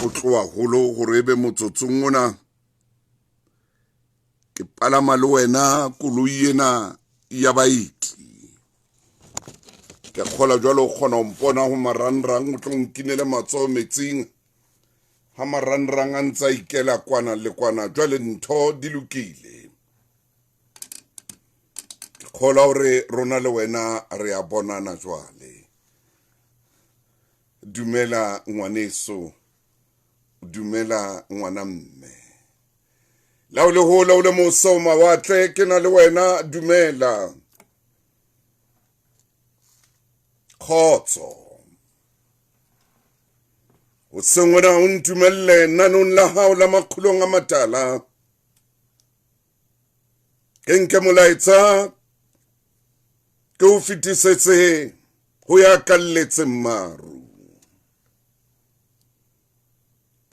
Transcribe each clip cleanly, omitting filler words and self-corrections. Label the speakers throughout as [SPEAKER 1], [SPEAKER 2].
[SPEAKER 1] Motlotlo haholo hore ebe motsotsong ona ke palama le wena koloi ena ya baeti. Ke kgola jwale o kgona ho mpona ho marangrang, o tlo nkinele matsoho metsing ha marangrang a ntse a ikela kwana le kwana. Jwale ntho di lokile. Ke kgola hore rona le wena re a bonana jwale. Dumela ngwaneso, dumela ngwana mme. La o le hole o le mose o mawatle, ke na le wena, dumela. Kgotso. Hoseng hona o ntumelle nanong la hao la makgulong a matala. Ke nke molaetsa ke o fetisetse ho ya kalletseng maru.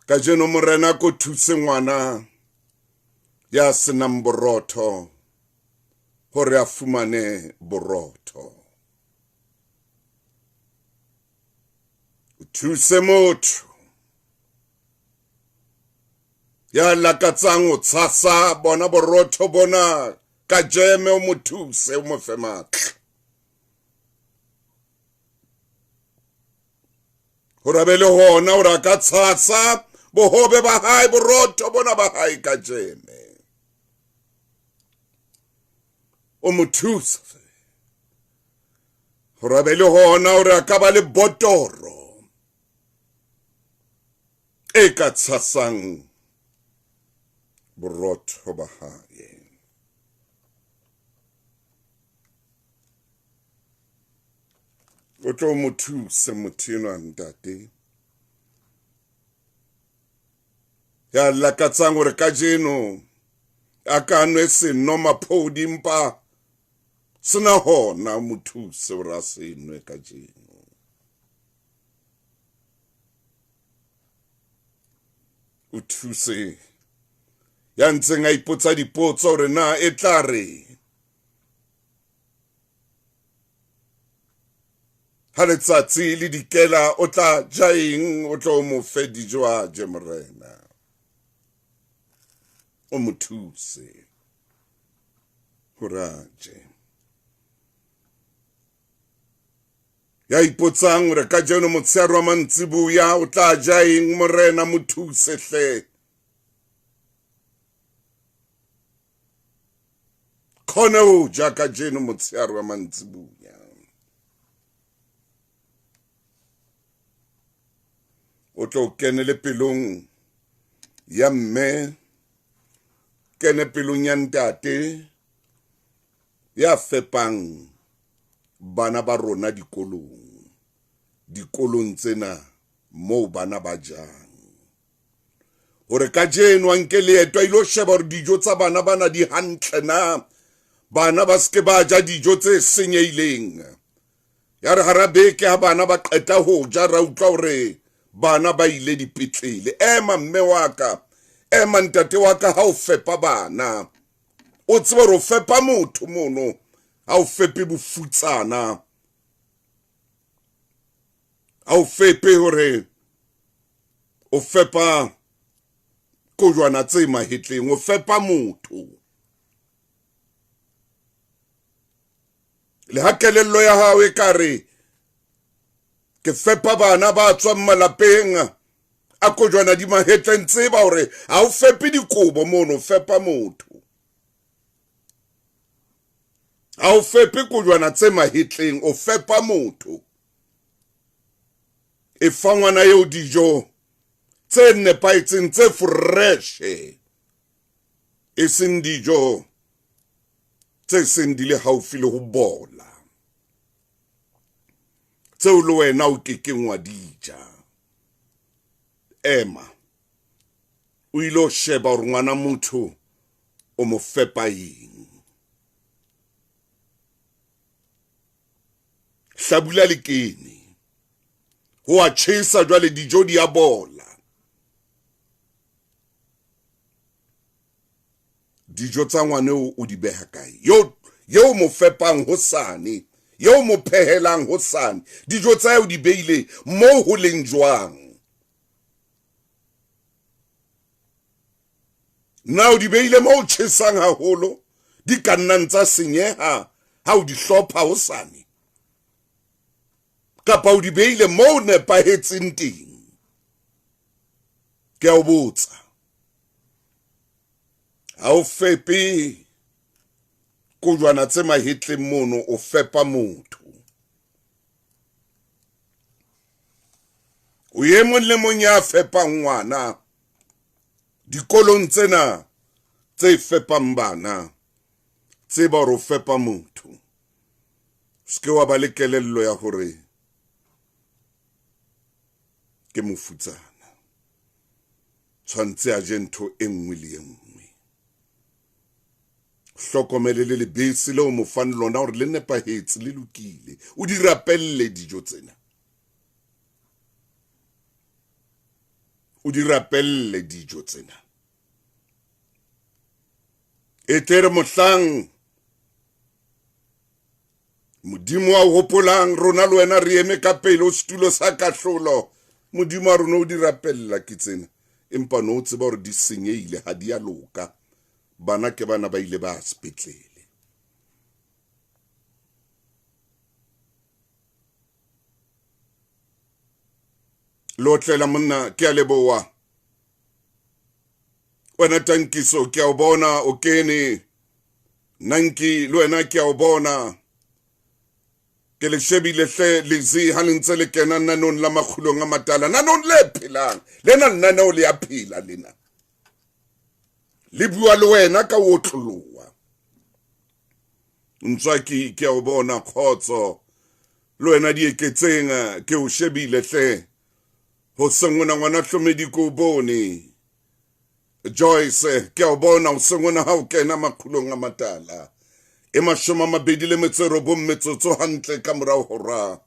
[SPEAKER 1] Kajeno Morena ko thuse ngwana ya senang borotho hore a fumane borotho. O thuse motho ya lakatsang ho tshasa bona borotho bona ka jeme, o mo thuse, o mo fe matla hore a be le hona hore a ka tshasa bohobe ba hae, borotho bona ba hae ka jeme. O mo thuse hore a be le hona hore a ka ba le botoro e ka tshasang borotho ba hae. O tlo mo thuse motho enwa ntate ya lakatsang hore kajeno a ka nwe seno maphodi, empa sena hona mo thuse hore a se nwe kajeno. O thuse ya ntseng a ipotsa dipotso hore na e tla re ha letsatsi le dikela o tla ja eng, o tlo mo fe dijo a je. Morena, o mo thuse hore a je. Ya ipotsang hore kajeno motshehare wa mantsiboya o tla ja eng, Morena mo thuse hle. Khone ho ja kajeno motshehare wa mantsiboya. O tlo kene le pelong ya mme, kene pelong ya ntate ya fepang bana ba rona dikolong, dikolong tsena moo bana ba jang. Hore kajeno a nke leeto a ilo sheba hore dijo tsa bana bana di hantle na, bana ba seke ba ja dijo tse senyehileng. Ya re hara beke ha bana ba qeta ho ja, ra utlwa hore bana ba ile dipetlele. Ema mme wa ka, ema ntate wa ka, ha o fepa bana o tsebe hore o fepa motho mono, ha o fepe bofutsana, ha o fepe hore o fepa kojwana tse mahetleng, o fepa motho. Le ha kelello ya hao e ka re ke fepa bana ba tswang malapeng a kojwana di mahetleng, tseba hore ha o fepe dikobo mono, o fepa motho. Ha o fepe kojwana tse mahetleng, o fepa motho. E fa ngwana eo dijo tse nepahetseng, tse fresh, e seng dijo tse seng di le haufi le ho bola, tseo le wena o kekeng wa di ja. Ema o ile o sheba hore ngwana motho o mo fepa eng. Hlabula le kene ho a tjhesa jwale, dijo di a bola. Dijo tsa ngwana eo o di beha kae? Yeo mo fepang hosane, yeo mo phehelang hosane, dijo tsa o di beile moo ho leng jwang? Na o di beile mo o tjhesang haholo di ka nnang tsa senyeha ha o di hlopha hosane, kapa o di beile mo o nepahetseng teng? Ke a o botsa, ha o fepe kojwana tse mahetleng mono, o fepa motho. O e mong le mong ya fepang ngwana dikolong tsena tse fepang bana, tseba hore o fepa motho. Se ke wa ba le kelello ya hore ke mofutsana, tshwantse a je ntho e nngwe le e nngwe. Hlokomele le lebese leo mo fang lona hore le nepahetse, le lokile. O di rapelle dijo tsena, o di rapelle dijo tsena. E tle re mohlang Modimo a hopolang rona le wena re eme ka pele o setulo sa kahlolo, Modimo a rona o di rapella ke tsena, empa no o tseba hore di senyehile, ha di a loka. Bana ke bana ba ile ba sepetlele. Lotlela monna, ke a leboha. Wena Tankiso, ke a o bona o kene. Nanki le wena ke a o bona. Ke le shebile hle Lizzy ha le ntse le kena nanong la makgulong a matala, nanong le phelang. Lena lenaneo le a phela lena. Le bua le wena ka o otloloha. Ntswaki ke a o bona, kgotso. Le wena Dieketseng ke o shebile hle. Hoseng ona ngwana Hlomedi ke o bone. Joyce ke a o bona hoseng ona ha o kena makgulong a matala. E 29 metsotso hantle ka morao hora.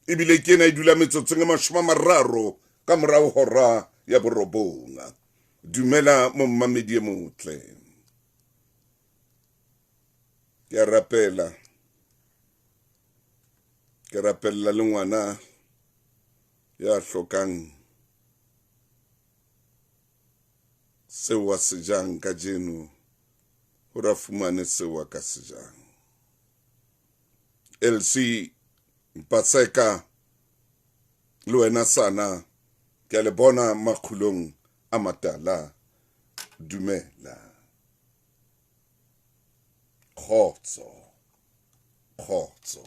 [SPEAKER 1] Ebile ke ena e dula metsotsong e 30 ka morao hora ya 9. Dumela mommamedi e motle. Ke a rapela. Ke rapella le ngwana ya hlokang seo a se jang kajeno, hore a fumane seo a ka se jang. Elsie Mpaseka le wena Sana, ke a le bona makgulong a matala. Dumela. Kgotso, kgotso.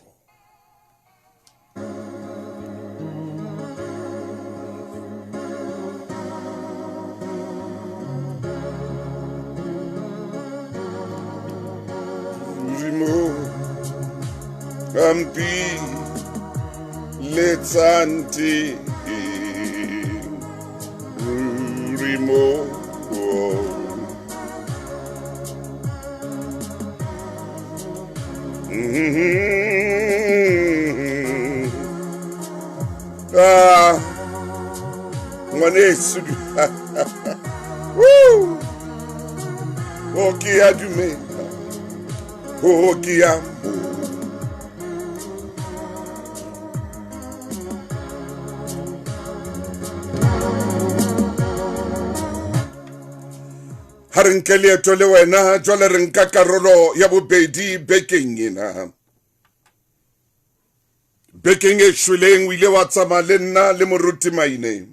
[SPEAKER 1] Modimo kampi letsante ruri mo. Ah, ngwaneso. Woo! O ke a dumela, o ke a mo. Ha re nke leeto le wena jwale, re nka karolo ya bobedi bekeng ena. Bekeng e shweleng o ile wa tsamaya le nna le moruti Maine.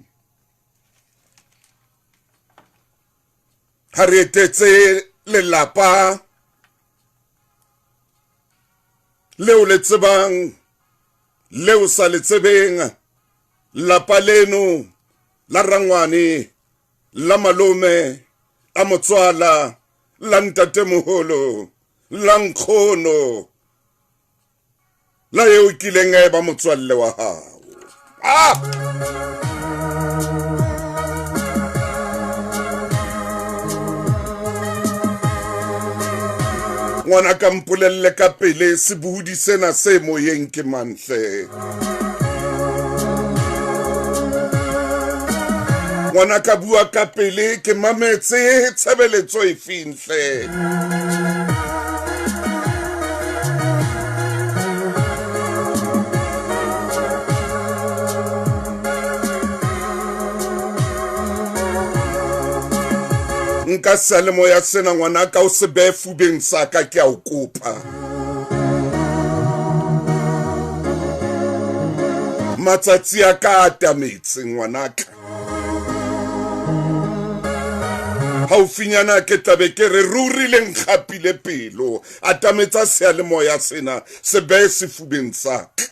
[SPEAKER 1] Ha re etetse lelapa leo le tsebang, leo sa le tsebeng, lapa leno la rangwane, la malome a motswala, la ntatemoholo, la nkgono, la eo kileng a eba motswalle wa hao. Ah! Ngwana ka mpolelle ka pele, sebohodi sena se moyeng ke mantle. Ngwana ka bua ka pele, ke mametse tshebeletso e finhle. Nka seyalemoya sena ngwanaka o se behe fubeng sa ka ke a o kopa. Matsatsi a ka a atametse ngwanaka. Haufinyana ke tlabe ke re ruri le nkgapile pelo. Atametsa seyalemoya sena se behe sefubeng sa ka.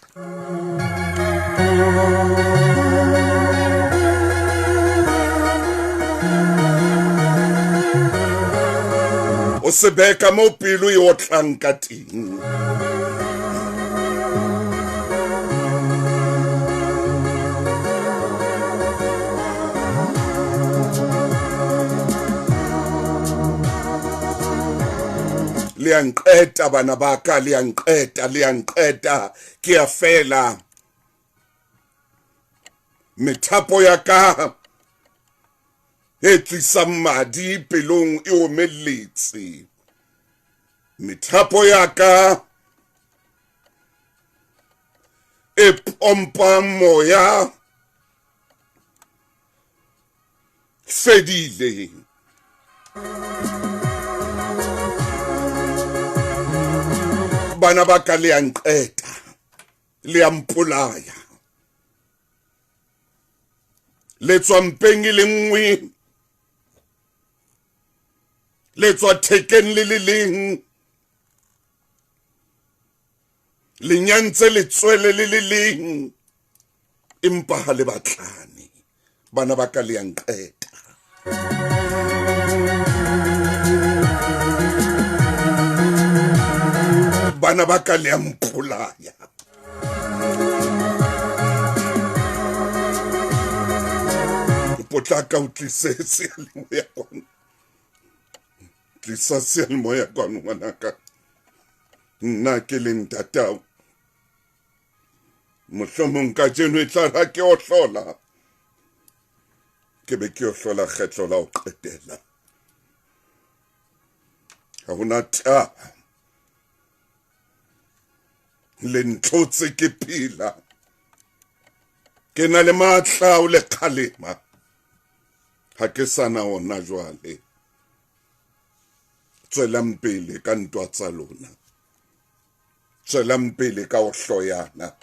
[SPEAKER 1] O se behe ka moo pelo e otlang ka teng. Le a nqeta bana ba ka, le a nqeta, le a nqeta. Ke a fela. Methapo ya ka e tlisang madi pelong e omelletse. Methapo ya ka e pompang moya fedile. Bana ba ka le a nqeta, le a mpolaya. Le tswa mpeng e le nngwe, le tswa thekeng le le leng, le nyantse letswele le le leng, empa ha le batlane. Bana ba ka le a nqeta. Bana ba ka le a mpolaya. Potlaka o tlise seyalemoya kwano. Tlisa seyalemoya kwano ngwanaka. Nna ke le ntatao. Mohlomong kajeno e tla ra ke o hlola. Ke be ke o hlola kgetlo la ho qetela. Ha hona taba. Le ntlotse ke phela. Ke na le matla o le kgalema. Ha ke sa na ona jwale. Tswelang pele ka ntwa tsa lona. Tswelang pele ka ho hloyana.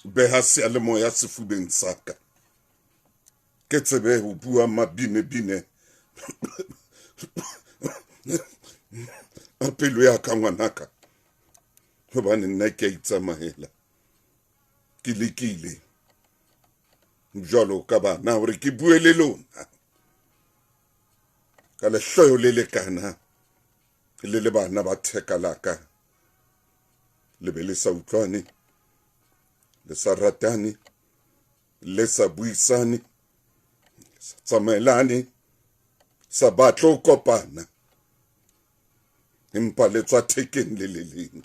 [SPEAKER 1] Beha seyalemoya sefubeng sa ka. Ke tsebe ho bua mabinebine a pelo ya ka ngwanaka. Hobane nna ke a itsamaela. Ke lekile jwalo ka bana hore ke bue le lona ka lehloyo le lekana le le bana ba theka la ka. Le be le sa utlwane, le sa ratane, le sa buisane, le sa tsamaelane, sa batle ho kopana, empa le tswa thekeng le le leng.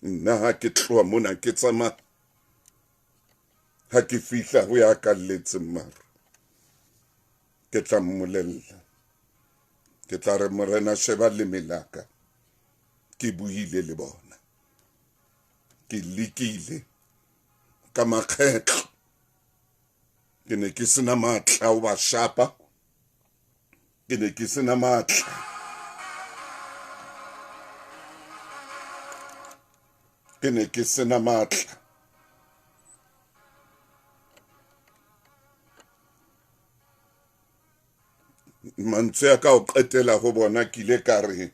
[SPEAKER 1] Nna ha ke tloha mona ke tsamaya, ha ke fihla ho ya kalletseng maru, ke tla mmolella. Ke tla re, Morena, sheba leme la ka. Ke buile le bona. Ke lekile ka makgetlo. Ke ne ke sena matla ho ba shapa. Ke ne ke sena matla. Ke ne ke sena matla. Mantswe a ka ho qetela ho bona ke ile ka re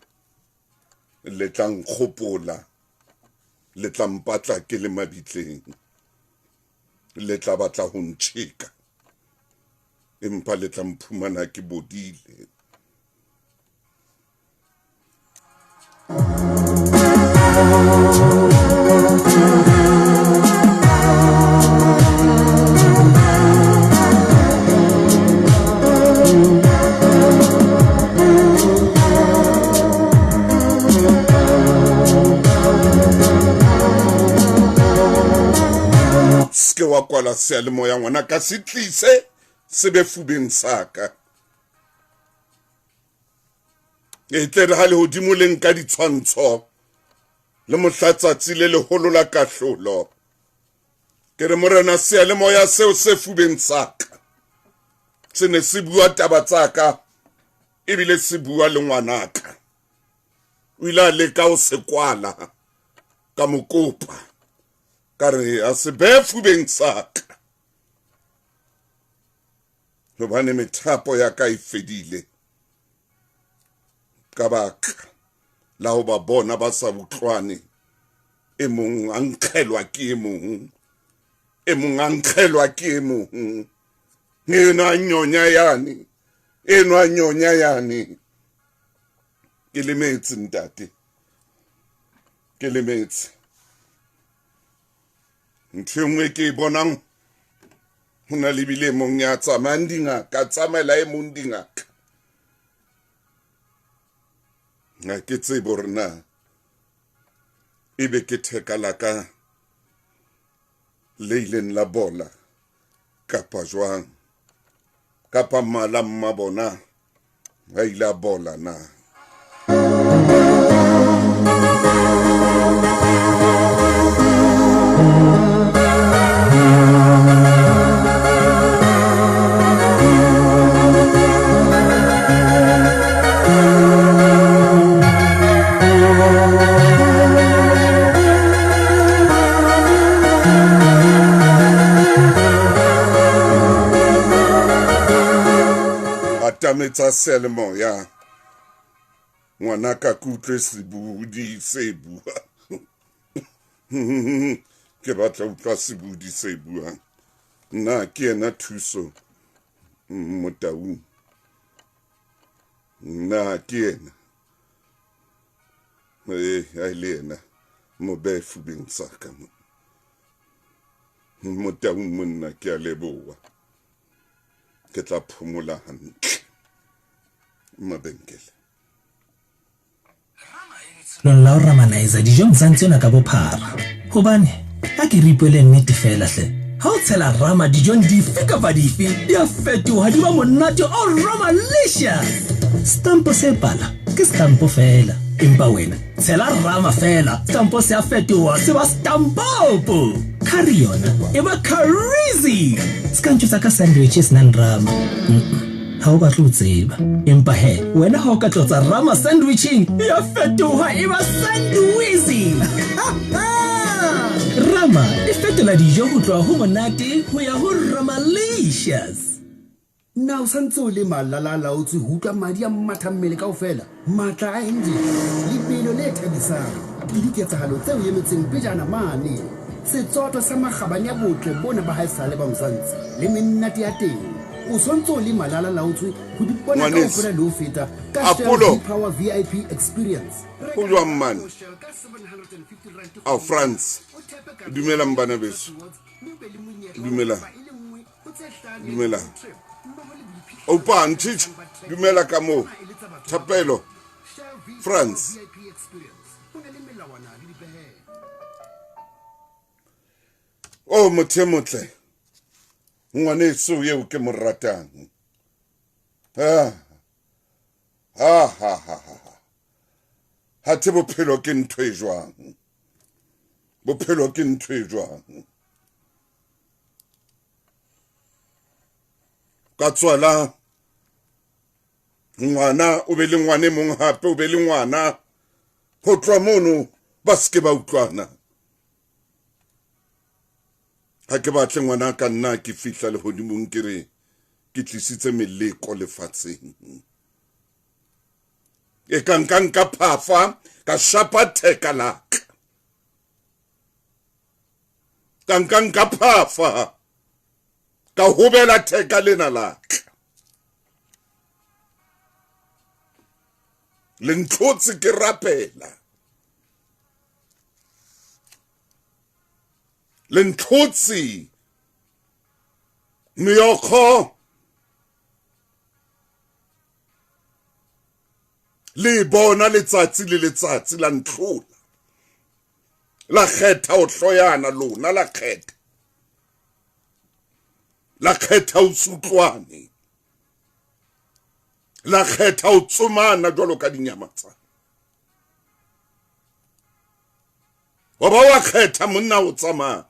[SPEAKER 1] le tla nkgopola, le tla mpatla ke le mabitleng, le tla batla ho ntjheka, empa le tla mphumana ke bodile. Se ke wa kwala seyalemoya ngwana ka se tlise se be fubeng sa ka. E tle re ha lehodimo le nka ditshwantsho le mohla tsatsi le leholo la kahlolo, ke re Morena, seyalemoya seo se fubeng sa ka. Se ne se bua taba tsa ka ebile se bua le ngwanaka. O ile a leka ho se kwala ka mo kopa ka re a se behe fubeng sa ka hobane methapo ya ka e fedile ka baka la ho ba bona ba sa utlwane e mong a nkgelwa ke e mong e mong a nkgelwa ke e mong eno a nyonya yane eno a nyonya yane ke lemetse ntate ke lemetse ntho e nngwe ke e bonang ho na le bile mong ya tsamayang dingaka tsamaela e mong dingaka ha ke tsebe hore na ebe ke theka la ka le ileng la bola kapa jwang kapa mala mma bona a ile a bola na. Atametsa seyalemoya ngwanaka ke utlwe sebodi se bua ke batla utlwa sebodi se buang nna ke yena thuso motaung nna ke yena ee a ile yena mo behe fubeng sa ka mo motaung monna ke a leboha ke tla phomola hantle mabenkele
[SPEAKER 2] Letsholong la ho ramanizer dijong tsa tsena ka bophara. Hobane, a ke re ipuele nnete feela hle, ha o tshela rama dijong dife kapa dife, di a fetoha di ba monate o ramalicious. Stampo se pala ke stampo feela, empa wena tshela rama feela, stampo se a fetoha se ba stampopo. Curry yona e ba currizy. Se ka ntjwetsa ka sandwich e senang rama. Mm-mm. Ha o batle ho tseba. Empa he, wena ha o ka tlotsa rama sandwiching, ya fetoha e ba sandwizy. Rama e fetola dijo ho tloha ho monate ho ya ho ramalicious.
[SPEAKER 3] Na o sa ntse o le malala-a-laotswe ho utlwa madi a matha mmele kaofela, matla a enjene, lebelo le thabisang, le diketsahalo tse o emetseng pejana mane? Setsoto sa makgabane a botle bona ba haesale ba Mzansi le menate ya teng. O sontse o le malala laotswe ho di bona
[SPEAKER 1] Ngwaneso.
[SPEAKER 3] kaofela le ho feta ka Shell
[SPEAKER 1] Apollo.
[SPEAKER 3] V-Power VIP Experience.
[SPEAKER 1] Ho jwang mane? Ao France. Dumelang bana beso. Dumelang. Dumelang. Opa Ntshitshi, dumela ka moo. Thapelo. France. Oh motho e motle. Ngwaneso eo ke mo ratang. Ha ha ha ha ha. Hathe bophelo ke ntho e jwang? Bophelo ke ntho e jwang? Ka tswala ngwana o be le ngwana e mong hape o be le ngwana ho tloha mono ba seke ba utlwana. Ha ke batle ngwana ka nna ke fihla lehodimong ke re ke tlisitse meleko lefatsheng. E ka nka nka phafa ka shapa theka la ka. Ka nka nka phafa ka hobela theka lena la ka. Le ntlhotse ke rapela. Le ntlhotse meokgo le e bona letsatsi le letsatsi la ntlhola la kgetha ho hloyana lona la kgetha la kgetha ho se utlwane la kgetha ho tsomana jwalo ka dinyamatsana wa ba wa kgetha monna o tsamaya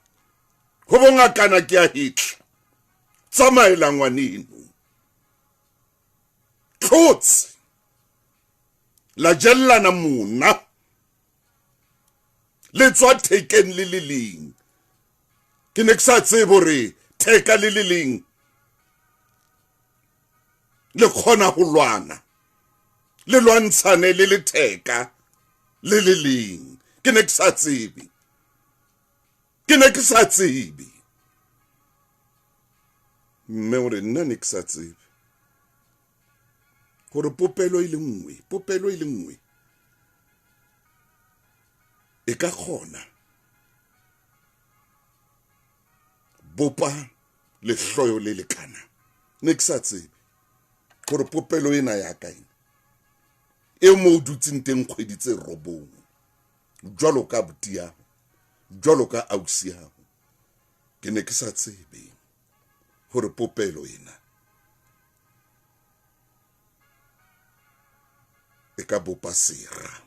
[SPEAKER 1] ho bongakana ke a hetla tsamaela ngwaneno. tlhotse la jellana mona le tswa thekeng le le leng. Ke ne ke sa tsebe hore theka le le leng le kgona ho lwana, le lwantshane le le theka le le leng. Ke ne ke sa tsebe, ke ne ke sa tsebe. Mme o re nna ne ke sa tsebe hore popelo e le nngwe, popelo e le nngwe e ka kgona bopa lehloyo le lekana. Ne ke sa tsebe hore popelo ena ya ka ena e mo o dutseng teng kgwedi tse 9 jwalo ka abuti ya hao, jwalo ka ausi ya hao. Ke ne ke sa tsebe hore popelo ena e ka bopa sera.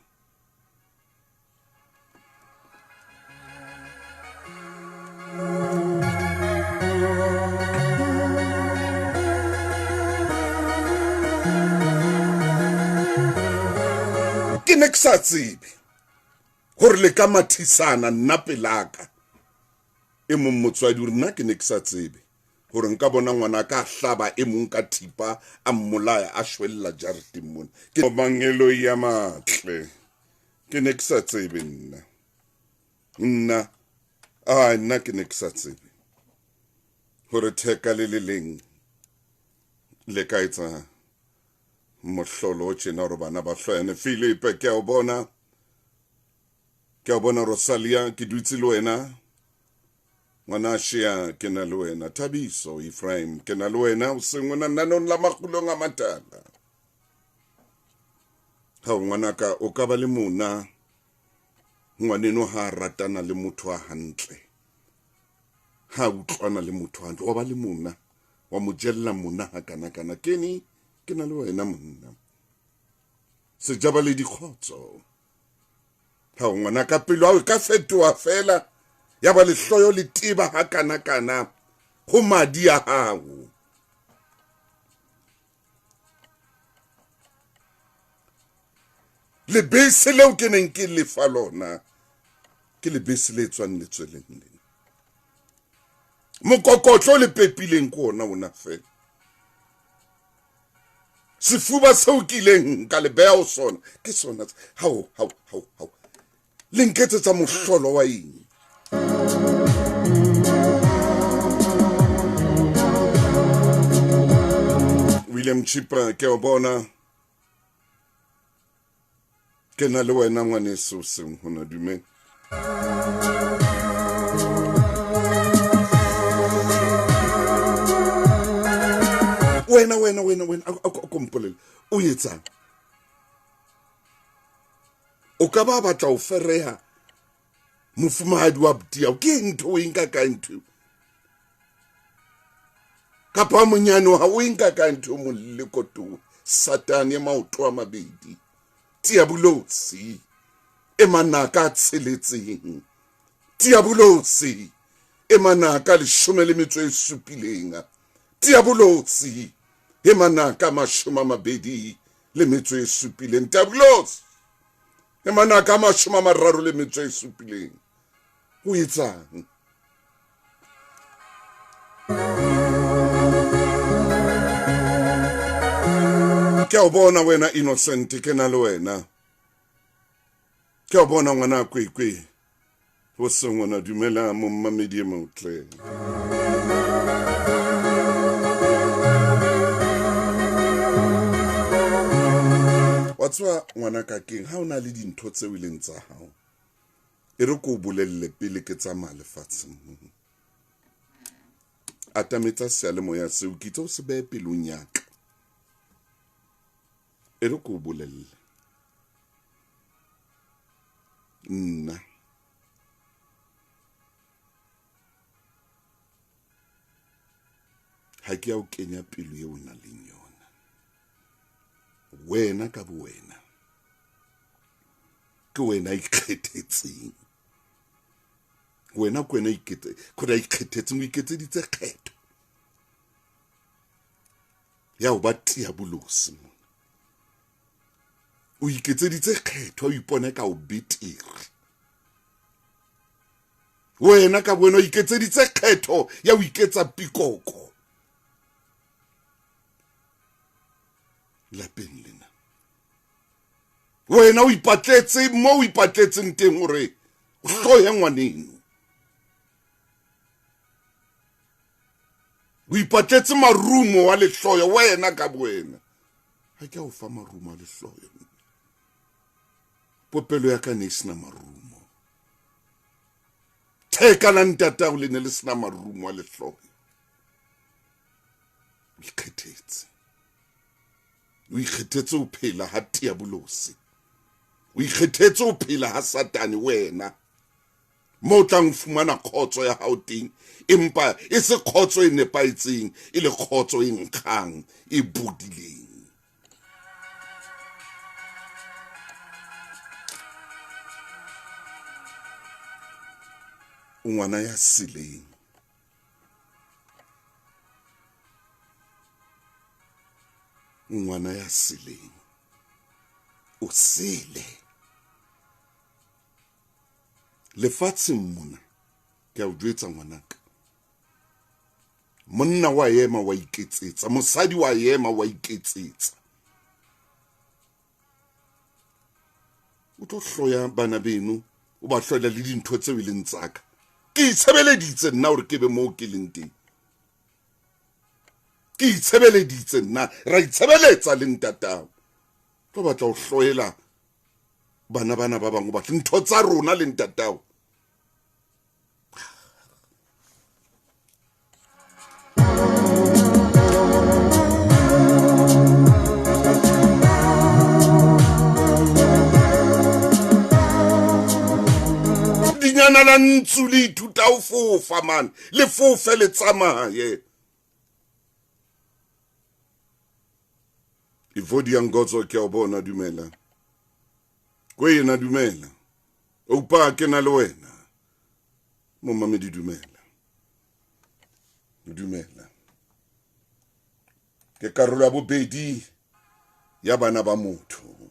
[SPEAKER 1] Ke ne ke sa tsebe hore le ka mathisana nna pelaka. E mong motswadi o re nna ke ne ke sa tsebe hore nka bona ngwana ka hlaba e mong ka thipa a mmolaya a shwella jareteng mona. Ke mangeloi a matle. Ke ne ke sa tsebe nna. Nna, a nna ke ne ke sa tsebe hore theka le le leng le ka etsa mohlolo o tjena hore bana ba hloyane. Philip, ke a o bona, ke a bona Rosalia, ke dutse le wena. Ngwana Shea, ke na le wena. Thabiso Ephraim, ke na le wena. O seng wena nanong la makgulong a matala. Ha o ngwanaka, o ka ba le mona ngwaneno ha ratana le motho a hantle, ha utlwana le motho hantle, wa ba le mona, wa mo jella mona ha kana kana. Kene ke na le wena monna. Sejaba le dikgotso. Ha o ngwanaka, pelo ha o ka fetoha fela ya ba lehloyo le teba ha kana kana ho madi a hao. Lebese leo ke neng ke lefa lona ke lebese le tswang letsweleng lena. Mokokotlo le pepileng ke ona ona fela. Sefuba seo ke ileng ka le beha ho sona ke sona. Hao, hao, hao, hao. Le nketsetsa mohlolo wa eng? William Chipa, ke o bona. Ke na le wena ngwaneso seng hona dumeng. Wena, wena, wena, wena, a ko mpolelle, o etsang? O ka ba batla ho fereha mofumahadi wa buti ao. Ke ntho o e nka kae ntho eo? Kapa monyane wa hao o e nka kae ntho eo? Moleko towe, Satane e maoto a mabedi, Diabolosi e manaka a tsheletseng, Diabolosi e manaka 17, Diabolosi e manaka 27, Diabolosi e manaka 37. O etsang? Ke a o bona wena Innocent, ke na le wena. Ke a o bona ngwana Kwekwe. Ho seng ngwana, dumela mommamedi e motle. Wa tseba ngwana ka keng ha o na le dintho tseo e leng tsa hao, e re ko o bolelle pele ke tsamaya lefatsheng. Atametsa seyalemoya seo, ke itse o se behe pelong ya ka. E re ko o bolelle. Nna ha ke ya o kenya pelo eo o nang le yona. Wena ka bo wena ke wena ikgethetseng. Wena ke wena ikgethetseng, o iketseditse kgetho ya ho ba diabolosi mona. O iketseditse kgetho, o ipone ka o betere. Wena ka bowena o iketseditse kgetho ya ho iketsa pikoko lapeng lena. Wena o ipatletse mo o ipatletseng teng hore o hloye ngwaneno. O ipatletse marumo wa lehloyo wena ka bowena. Ha ke a o fa marumo a lehloyo. Popelo ya ka ne e sena marumo. Theka la ntatao le ne le sena marumo a lehloyo. O ikgethetse. O ikgethetse ho phela ha Diabolosi. O ikgethetse ho phela ha Satane wena. Mo o tlang fumana kgotso ya hao teng, empa e se kgotso e nepahetseng, e le kgotso e nkgang, e bodileng. O ngwana ya seleng. O ngwana ya seleng. O sele. Lefatsheng mona, ke a o jwetsa ngwanaka. Monna wa ema wa iketsetsa, mosadi wa ema wa iketsetsa. O tlo hloya bana beno, o ba hloela le dintho tseo e leng tsaka. Ke itshebeleditse nna hore ke be moo ke leng teng. Ke itshebeleditse nna, ra itshebeletsa le ntatao. Tlo batla ho hloela bana bana ba bangwe, batla ntho tsa rona le ntatao. Dinyana la ntsu le ithuta ho fofa man, le fofe le tsamaye. Evodia Ngotso ke a o bona, dumela. Kwena dumela. Oupa ke na le wena. Momamedi dumela. Dumela. Ke karolo ya bobedi ya bana ba motho.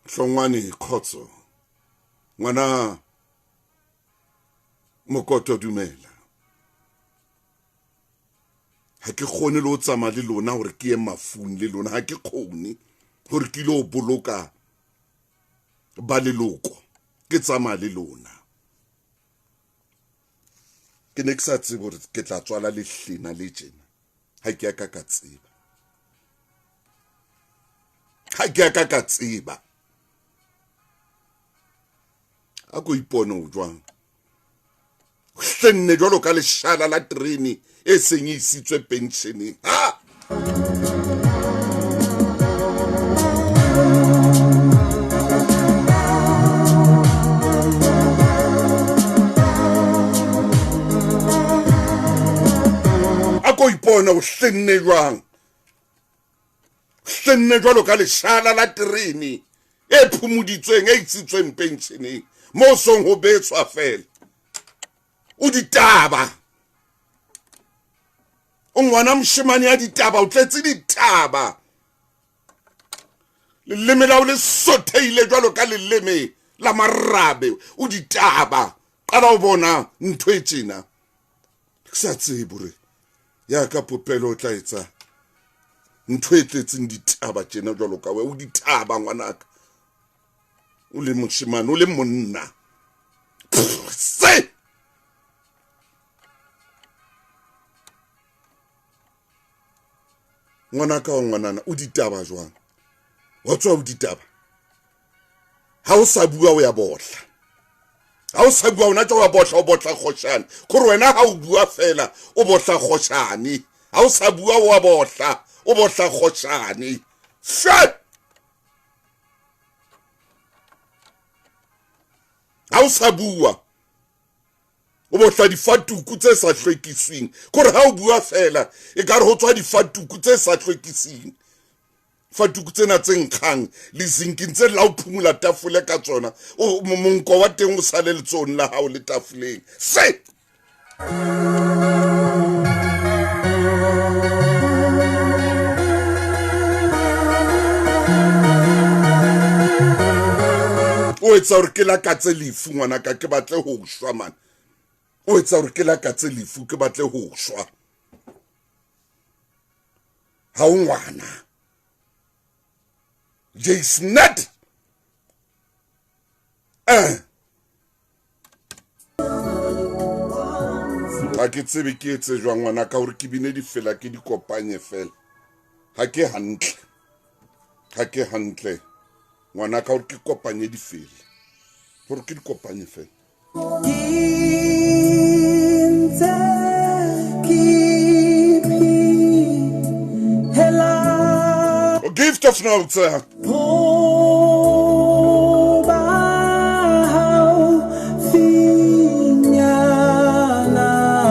[SPEAKER 1] Hlongwane khotso. Ngwana Mokoto dumela. Ha ke kgone le ho tsamaya le lona hore ke ye mafung le lona, ha ke kgone hore ke ilo boloka ba leloko, ke tsamaya le lona. Ke ne ke sa tsebe hore ke tla tswala lehlena le tjena, ha ke a ka ka tseba, ha ke a ka ka tseba. A ko ipone o jwang, hlenne jwalo ka leshala la terene e seng e isitswe pensheneng. Ha a ko ipone o hlenne jwang, hlenne jwalo ka leshala la terene e phumuditsweng e isitsweng pensheneng, mo song ho betswa fela. O ditaba, o ngwana moshemane ya ditaba, o tletse ditaba. Leleme la o le sotheile jwalo ka leleme la marabe. O ditaba, qala o bona ntho e tjena. Ke sa tsebe hore ya ka popelo o tla etsa ntho e tletseng ditaba tjena jwalo ka wena. O ditaba ngwanaka, o le moshemane, o le monna. Se ngwanaka wa ngwanana, o ditaba jwang? Wa tswa o ditaba. Ha o sa bua o ya bohla, ha o sa bua ona tsa wa bohla, o bohla kgoshane. Kore wena ha o bua fela o bohla kgoshane, ha o sa bua o wa bohla, o bohla kgoshane. Shit! Ha o sa bua o bohla difatuku tse sa hlwekisweng. Kore ha o bua fela e ka re ho tswa difatuku tse sa hlwekisweng, fatuku tsena tse nkgang le zinking tse la o phumula tafole ka tsona, monko wa teng o sale letsohong la hao le tafoleng. Se O etsa hore ke lakatse lefu ngwanaka, ke batle ho shwa man. O etsa hore ke lakatse lefu, ke batle ho shwa. Ha o ngwana. Jason. Ha ke tsebe ke etse jwang ngwana ka hore ke bine difela ke di kopanye fela. Ha ke hantle. Ha ke hantle. Ngwana ka hore ke kopanye difela. Hore ke di kopanye fela. Gift of notes.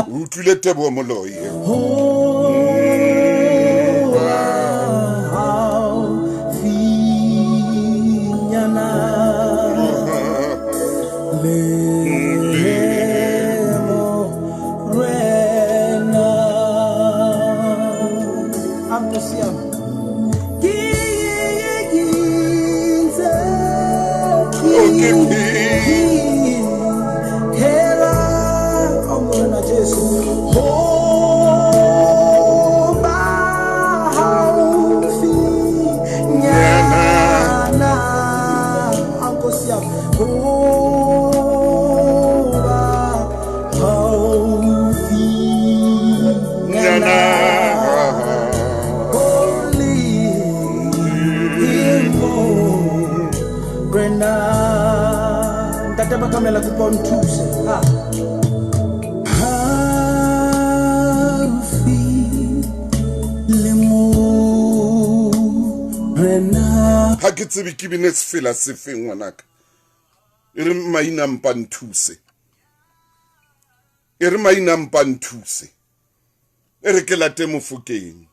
[SPEAKER 1] Utlwile Teboho Moloi. Ha ke tsebe ke bine sefela sefeng ngwanaka. E re maina mpa nthuse. E re maina mpa nthuse. E re ke late Mofokeng.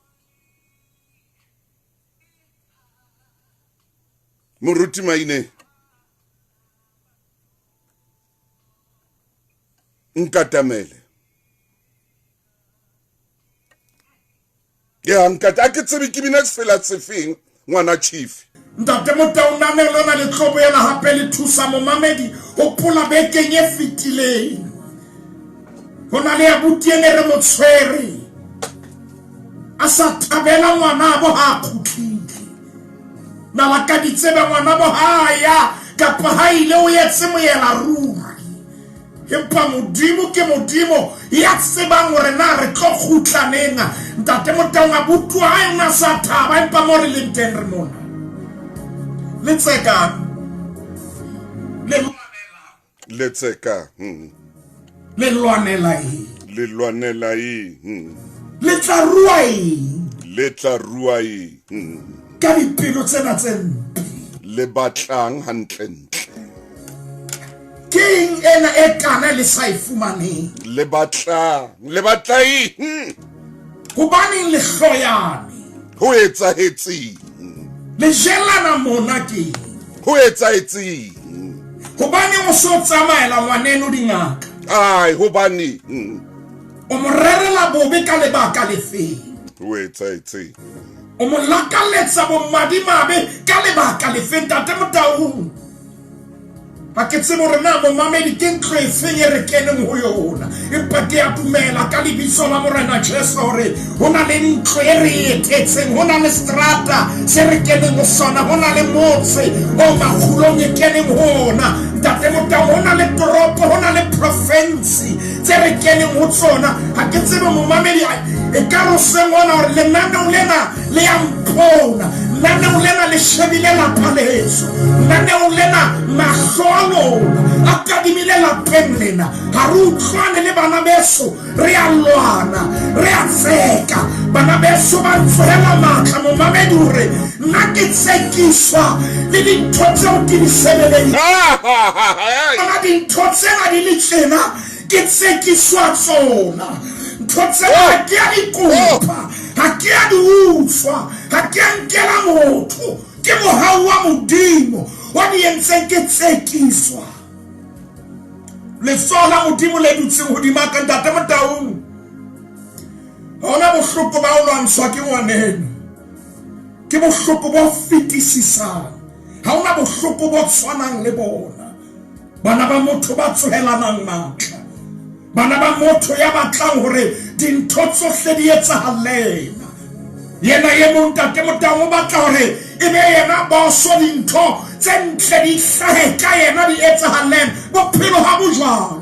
[SPEAKER 1] Moruti Maine. Nkatamele. Ya nkata a ke tsebe ke bina sefela sefeng ngwana chief.
[SPEAKER 4] Ntate Motau nane lona le tlo boela hape le thusa momamedi ho pola bekeng e fetileng. Ho na le abuti ene re mo tshwere. A sa thabela ngwana bo ha kgutlile. Na la ka ditsebe ngwana bo ha ya kapa ha ile o etse moyela ruri. Empa Modimo ke Modimo ya tsebang hore na re tlo kgutla neng. Ntate Motau abuti wa hae o na sa thaba empa mo re leng teng re mona. Le tseka.
[SPEAKER 1] Le tseka.
[SPEAKER 4] Le lwanela eng?
[SPEAKER 1] Le lwanela eng?
[SPEAKER 4] Le tla rua eng?
[SPEAKER 1] Le tla rua eng?
[SPEAKER 4] Ka dipelo tsena tse mpe.
[SPEAKER 1] Le batlang hantlentle.
[SPEAKER 4] Ke eng ena e kana le sa e fumaneng?
[SPEAKER 1] Le batlang, le batla eng?
[SPEAKER 4] Hobaneng le hloyane?
[SPEAKER 1] Ho etsahetseng?
[SPEAKER 4] Le jelana mona ke eng?
[SPEAKER 1] Ho etsahetseng?
[SPEAKER 4] Hobaneng o so tsamaela ngwaneno dingaka?
[SPEAKER 1] Ai, hobane
[SPEAKER 4] o mo rerela bobe ka lebaka lefeng?
[SPEAKER 1] Ho etsahetseng?
[SPEAKER 4] O mo lakaletsa bomadimabe ka lebaka lefeng? Ntate Motaung, ha ke tsebe hore na momamedi ke ntlo efeng e re keneng ho yona, empa ke a dumela ka lebitso la Morena Jesu hore ho na le ntlo e re e etetseng, ho na le strata se re keneng ho sona, ho na le motse o makgulong e keneng ho ona. Ntate Motau, ho na le toropo, ho na le province tse re keneng ho tsona. Ha ke tsebe momamedi e ka re seng ona hore lenaneo lena le ya mpona, lenaneo lena le shebile lapa leso, lenaneo lena mahlo a lona a kadimile lapeng lena. Ha re utlwane le bana beso, re a lwana, re a tseka. Bana beso ba ntsohela matla momamedi hore nna ke tsekiswa le dintho tseo ke di sebeleditseng. Tsona dintho tsena di le tjena ke tsekiswa tsona. Ntho tsena ha ke a di kopa, ha ke a di utswa, ha ke a nkela motho. Ke mohau wa Modimo o di entseng ke tsekiswa. Letsoho la Modimo le dutseng hodima ka. Ntate Motaung, hona bohloko ba o lwantshwa ke ngwaneno ke bohloko bo fetisisang. Ha hona bohloko bo tshwanang le bona. Bana ba motho ba tsohelanang matla. Bana ba motho ya batlang hore dintho tsohle di etsahalle yena. Yena e mong Ntate Motaung o batla hore e be yena boso, dintho tse ntle di hlahe ka yena, di etsahalle yena. Bophelo ha bo jwalo.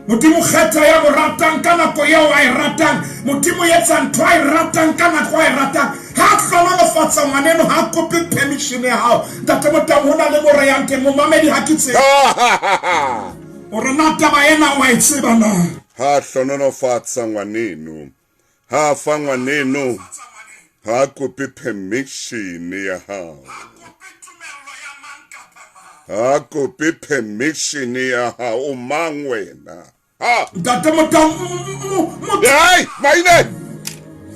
[SPEAKER 4] Modimo kgetha ya mo ratang ka nako eo a e ratang. Modimo etsa ntho a e ratang ka nako a e ratang. Ha a hlohonolofatsa ngwaneno, ha a kope permission ya hao. Ntate Motaung, ho na le mo reyang teng, momamedi ha ke tsebe hore na taba ena wa e tseba na.
[SPEAKER 1] Ha a hlohonolofatsa ngwaneno, ha a fa ngwaneno, ha a kope permission ya hao. Ha a kope permission ya hao. O mang wena? Ha!
[SPEAKER 4] Ntate Motaung,
[SPEAKER 1] Hey, maine!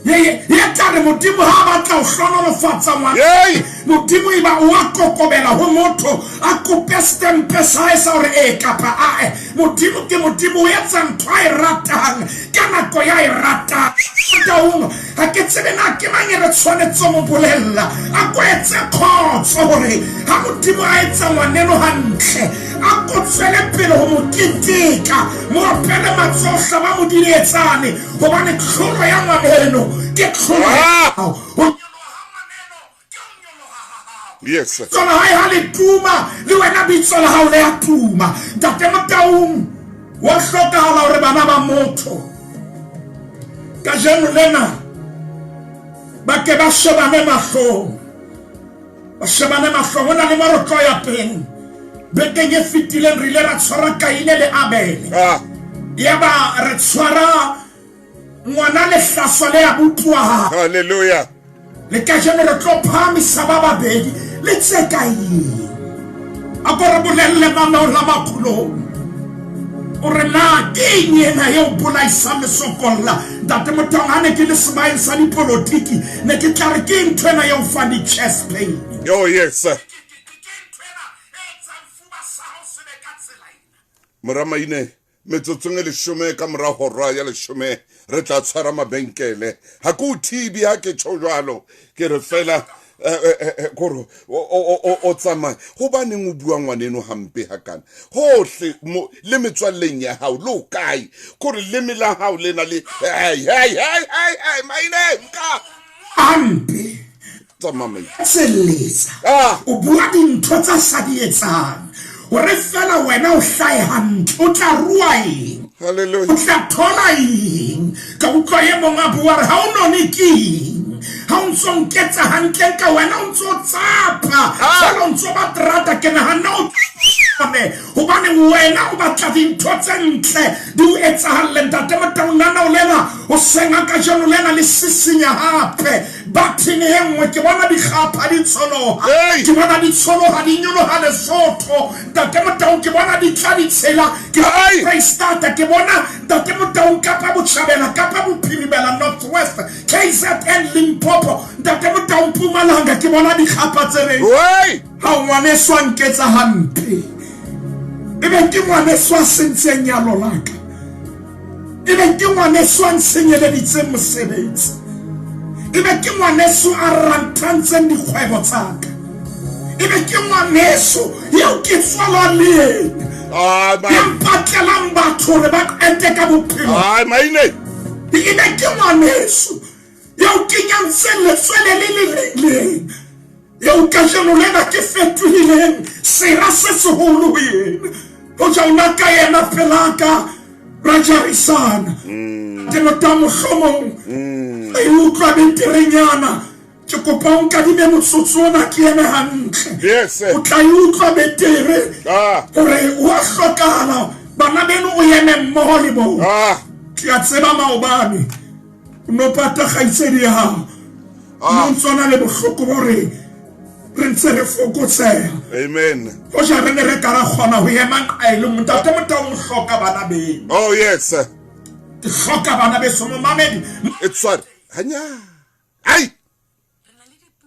[SPEAKER 4] Ye tla re Modimo ha a batla ho hlohonolofatsa ngwana.
[SPEAKER 1] Hey!
[SPEAKER 4] Modimo e ba o a kokobela ho motho, a kope stempe sa hae sa hore ee kapa ae. Modimo ke Modimo, o etsa ntho a e ratang ka nako ya e ratang. Taung, ha ke tsebe na ke mang e re tshwanetse mo bolella. A ko etse khotso hore ha Modimo a etsa ngwaneno hantle, a ko tswele pele ho mo keteka, mo opele matsoho hlaba modidietsane, hobane tlholo ya ngwaneno ke tlholo ya hao. Ho
[SPEAKER 1] Yes.
[SPEAKER 4] Bitso la hae ha le tuma, le wena bitso la hao le a tuma. Ntate Motaung, wa hlokahala hore bana ba motho kajeno lena ba ke ba shebane mahlong, ba shebane mahlong. Ho na le mo re tlo ya teng. Bekeng e fetileng re ile ra tshwara Kaine le Abele. Yaba re tshwara ngwana lehlaswa le abuti wa hae.
[SPEAKER 1] Hallelujah.
[SPEAKER 4] Le kajeno re tlo phahamisa ba babedi le tse kaeng. A ko re bolelle manao la makhulong o re na ke eng ena eo bolaisang lesokolla. Ntate Motaung, ha ne ke le sebaeng sa dipolotiki ne ke tla re ke ntho ena eo fang di-chest pain.
[SPEAKER 1] Oh yes. Mora Maine, Metsotsong e leshome ka mora hora ya leshome re tla tshwara mabenkele. Ha ke o thibi ha ke tjho jwalo, ke re fela kore o tsamaye. Hobaneng o bua ngwaneno hampe hakana? Hohle le metswalleng ya hao le o kae? Kore leme la hao le na le hey hey hey hey hey maine nka
[SPEAKER 4] hampe.
[SPEAKER 1] Tsamaya maine.
[SPEAKER 4] Tselletsa. O bua dintho tsa sa di etsang. Hore fela wena o hlahe hantle, o tla rua eng?
[SPEAKER 1] Hallelujah.
[SPEAKER 4] O tla thola eng? Ka utlwa e mong a bua re ha o none ke eng? Ha o ntso nketsa hantle ka wena o ntso tsapa. Fela o ntso ba terata, ke nahana o one. Hobane wena o batla dintho tse ntle di o etsahalle. Ntate Motaung, nana o lena o senga kajeno lena le sisinya hape. Bathing e nngwe ke bona dikgapha di tsholoha. Ke bona di tsholoha di nyoloha Lesotho. Ntate Motaung, ke bona di tla di tshela. Ke Freistata, ke bona Ntate Motaung Kapa Botjhabela, Kapa Bophirimela, North West, KZN, Limpopo. Ntate Motaung, Mpumalanga, ke bona dikgapha tse reng. Ha ngwaneso a nketsa hampe, ebe ke ngwaneso a sentseng nyalo la ka. Ebe ke ngwaneso a ntshenyeleditseng mosebetsi. Ebe ke ngwaneso a ranthantseng dikgwebo tsa ka. Ebe ke ngwaneso eo ke tswalwang le yena. Ya mpatlelang batho hore ba qete ka bophelo. Ebe ke ngwaneso eo ke nyantseng letswele le le leng le yena. Eo kajeno lena ke fetohileng sera se seholo ho yena. Hoja o na ka yena pelaka ra jarisana. Ke nota mohlomong e utlwa beterenyana. Ke kopa o nkadime motsotso ona ke eme hantle. O tla e utlwa betere hore o a hlokahala bana beno o eme mmoho le bona. Ke a tseba maobane o no pata kgaitsedi ya hao. Mme o ntso na le bohloko bo re re ntse re fokotseha.
[SPEAKER 1] Amen.
[SPEAKER 4] Hoja re ne re ka ra kgona ho ema nqa e le nngwe. Ntate Motaung o hloka bana beno.
[SPEAKER 1] Oh yes.
[SPEAKER 4] Ke hloka bana beso momamedi.
[SPEAKER 1] E tshware. Hanya. Ai.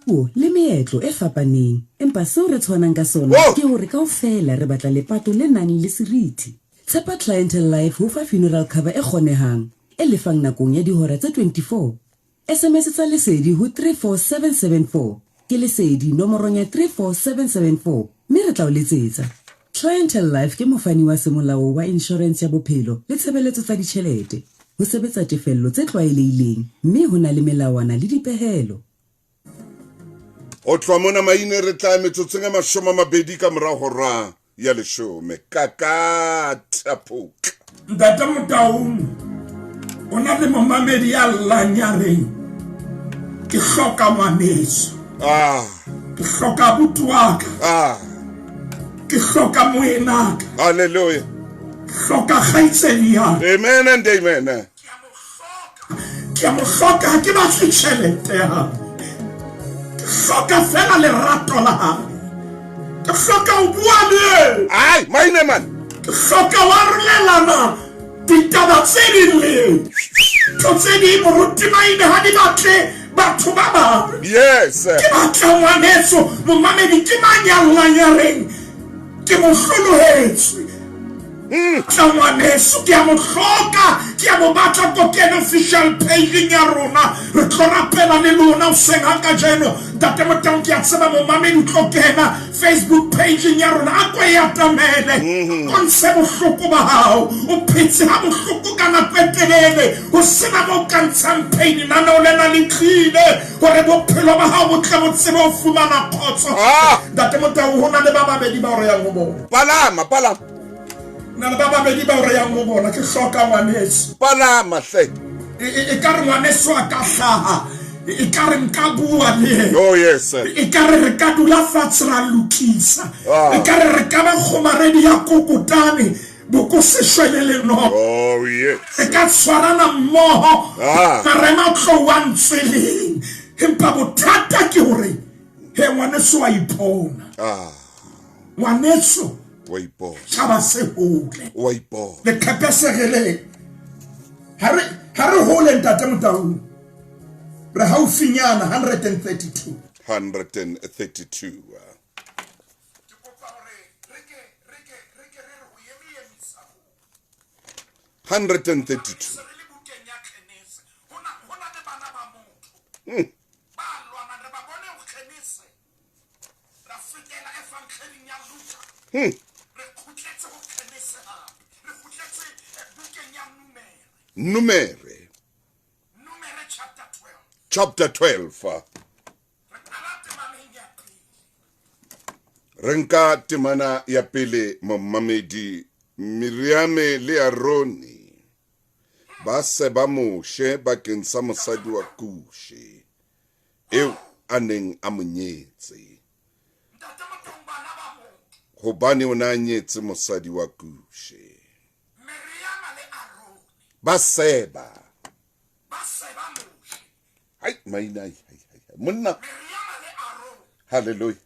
[SPEAKER 5] Puo le meetlo e fapaneng, empa seo re tshwanang ka sona ke hore kaofela re batla lepato le nang le seriti. Tshepa Clientele Life ho fa funeral cover e kgonehang, e lefang nakong ya dihora tse 24. SMS tsa Lesedi ho 34774. ke Lesedi nomorong ya 34774 mme re tla o letsetsa. Clientele Life ke mofani wa semolao wa inshorense ya bophelo le tshebeletso tsa ditjhelete. Ho sebetsa tefello tse tlwaelehileng mme ho na le melawana le dipehelo.
[SPEAKER 1] Ho tloha mona maine re tla metsotsong e 20 ka mora hora ya leshome. Kakata phutla.
[SPEAKER 4] Ntate Motaung o na le momamedi ya llang ya reng ke hloka ngwaneso. Ke hloka abuti wa ka. Ke hloka moenaka.
[SPEAKER 1] Hallelujah.
[SPEAKER 4] Hloka kgaitsedi ya.
[SPEAKER 1] Amen and amen.
[SPEAKER 4] Ke a mo hloka, ha ke batle tjhelete ya hae. Ke hloka fela lerato la hae. Ke hloka ho bua le yena.
[SPEAKER 1] Ai, maine man.
[SPEAKER 4] Ke hloka ho arolelana ditaba tse ding le yena. Ntho tse ding moruti Maine ha di batle batho ba bang.
[SPEAKER 1] Yes.
[SPEAKER 4] Ke batla ngwaneso, momamedi ke mang ya llang ya reng ke mo hlolohetswe. Tla ngwaneso, ke a mo hloka, ke a mo batla. Ko kene official page-eng ya rona, re tlo rapela le lona hoseng ha kajeno. Ntate Motaung, ke a tseba momamedi o tlo kena Facebook page-eng ya rona, a ko e atamele, o ntshe bohloko ba hao. O phetse ha bohloko ka nako e telele, ho sena mo ka ntshang pain. Lenaneo lena le tlile hore bophelo ba hao bo tle bo tsebe ho fumana kgotso. Ntate Motaung, ho na le ba babedi bao re yang ho bona.
[SPEAKER 1] Palama, palama.
[SPEAKER 4] Na le ba babedi bao re yang ho bona. Ke hloka ngwaneso.
[SPEAKER 1] Palama hle.
[SPEAKER 4] E ka re ngwaneso a ka hlaha, e ka re nka bua le yena.
[SPEAKER 1] Oh yes.
[SPEAKER 4] E ka re re ka dula fatshe ra lokisa. E ka re re ka ba kgomaredi ya kokotane boko seshwe le lenoko.
[SPEAKER 1] Oh yes.
[SPEAKER 4] Re ka tshwarana mmoho. Ra rema tlou a ntsweleng. Empa bothata ke hore he ngwaneso wa ipona. Ngwaneso
[SPEAKER 1] wa ipona.
[SPEAKER 4] Tjhaba se hole.
[SPEAKER 1] Wa ipona.
[SPEAKER 4] Leqhepe se releng. Ha re hole ntate Motaung. Re haufinyana 132.
[SPEAKER 1] 132. 132. Numere. Chapter 12. Re nka temana ya pele momamedi. Miriame le Arone ba seba Moshe bakeng sa mosadi wa Kushe eo a neng a mo nyetse, hobane o ne a nyetse mosadi wa Kushe. Ba seba. Hai, maina, hai, hai, hai. Monna. Hallelujah.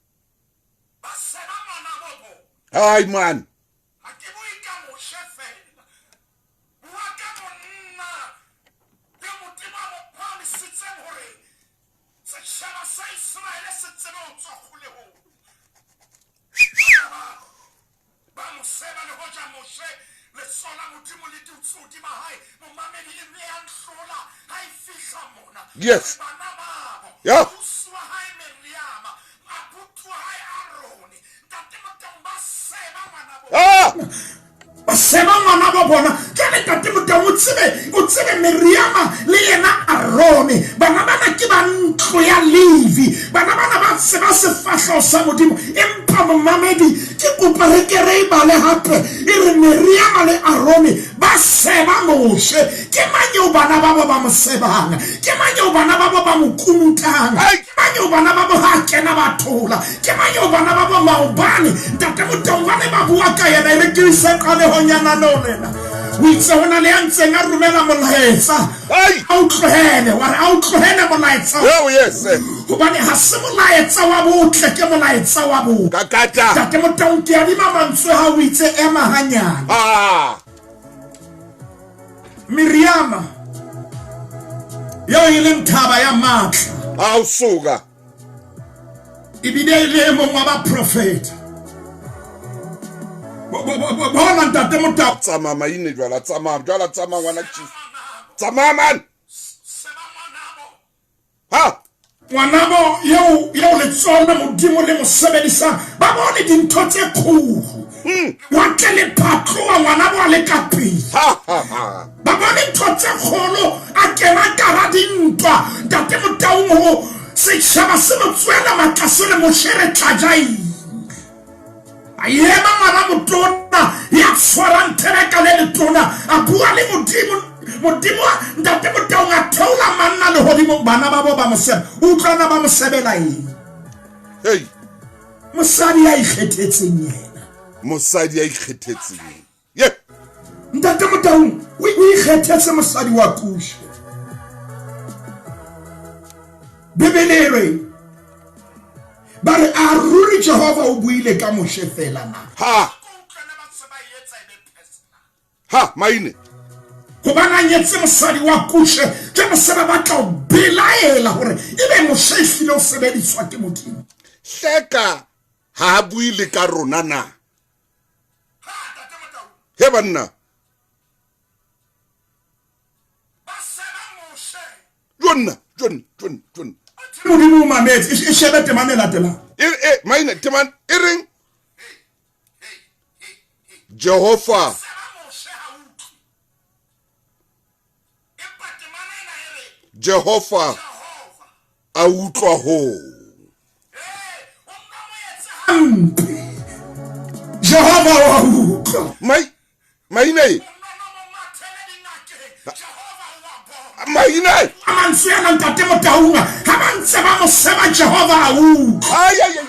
[SPEAKER 1] Hai, man. Yes. Yeah. Ah!
[SPEAKER 4] Ba seba ngwana ba bona. Jwale ntate Motaung, o tsebe Miriama le yena Arone. Bana bana ke ba ntlo ya Levi. Bana bana ba tseba sefahleho sa Modimo. Empa momamedi, ke kopa re ke re e bale hape. E re Miriama le Arone ba seba Moshe. Ke mang eo bana babo ba mo sebang? Ke mang eo bana babo ba mo kunutang? Ke mang eo bana babo ha kena ba thola? Ke mang eo bana babo maobane? Ntate Motaung ba ne ba bua ka yena. E re ke ise qalehong ya naneo lena. O itse ho na le ya ntseng a romela molaetsa. A o tlohele, wa re a o tlohele molaetsa.
[SPEAKER 1] Oh yes.
[SPEAKER 4] Hobane ha se molaetsa wa botle, ke molaetsa wa bobe.
[SPEAKER 1] Kakata.
[SPEAKER 4] Ntate Motaung, ke adima mantswe ha o itse ema hanyane. Miriama eo e leng thaba ya matla.
[SPEAKER 1] A o suka.
[SPEAKER 4] Ebile e le e mong wa baprofeta. Bona ntate Motau.
[SPEAKER 1] Tsamaya maine jwala, tsamaya jwala, tsamaya ngwana chief. Tsamaya man. Ha.
[SPEAKER 4] Ngwanabo eo eo letsoho la Modimo le mo sebedisang, ba bone dintho tse kgolo. Wa tle le phatloha ngwanabo a le ka pele. Ba bone ntho tse kgolo a kena kara dintwa. Ntate Motaung ho setjhaba se mo tswela matla se re Moshe re tla ja eng? A ema ngwana motona ya tshwarang thebe ka le letona a bua le Modimo. Modimo ntate Motaung a theola manna lehodimong bana ba bo ba mo seba. Utlwana ba mo sebela eng?
[SPEAKER 1] Hey.
[SPEAKER 4] Mosadi ya ikgethetseng yena.
[SPEAKER 1] Mosadi ya ikgethetseng. Ye.
[SPEAKER 4] Ntate Motaung o ikgethetse mosadi wa Kushe. Bibele e re ba re a ruri Jehova o buile ka Moshe fela na?
[SPEAKER 1] Ha. Ha maine.
[SPEAKER 4] Hobane a nyetse mosadi wa Kushe, jwale se ba batla ho belaela hore ebe Moshe ehlile o sebediswa ke Modimo.
[SPEAKER 1] Hleka ha a bue le ka rona na? He banna. Jonna, jonna, jonna, jonna.
[SPEAKER 4] Modimo o mametse, e shebe temana e latelang.
[SPEAKER 1] E, e, maine, temana e reng? Jehova Jehova a utlwa hoo.
[SPEAKER 4] Jehova wa utlwa.
[SPEAKER 1] Mai maina e maina e
[SPEAKER 4] A mantswe ana ntate Motaung ha ba ntse ba mo seba Jehova a utlwa.
[SPEAKER 1] Ai ai ai.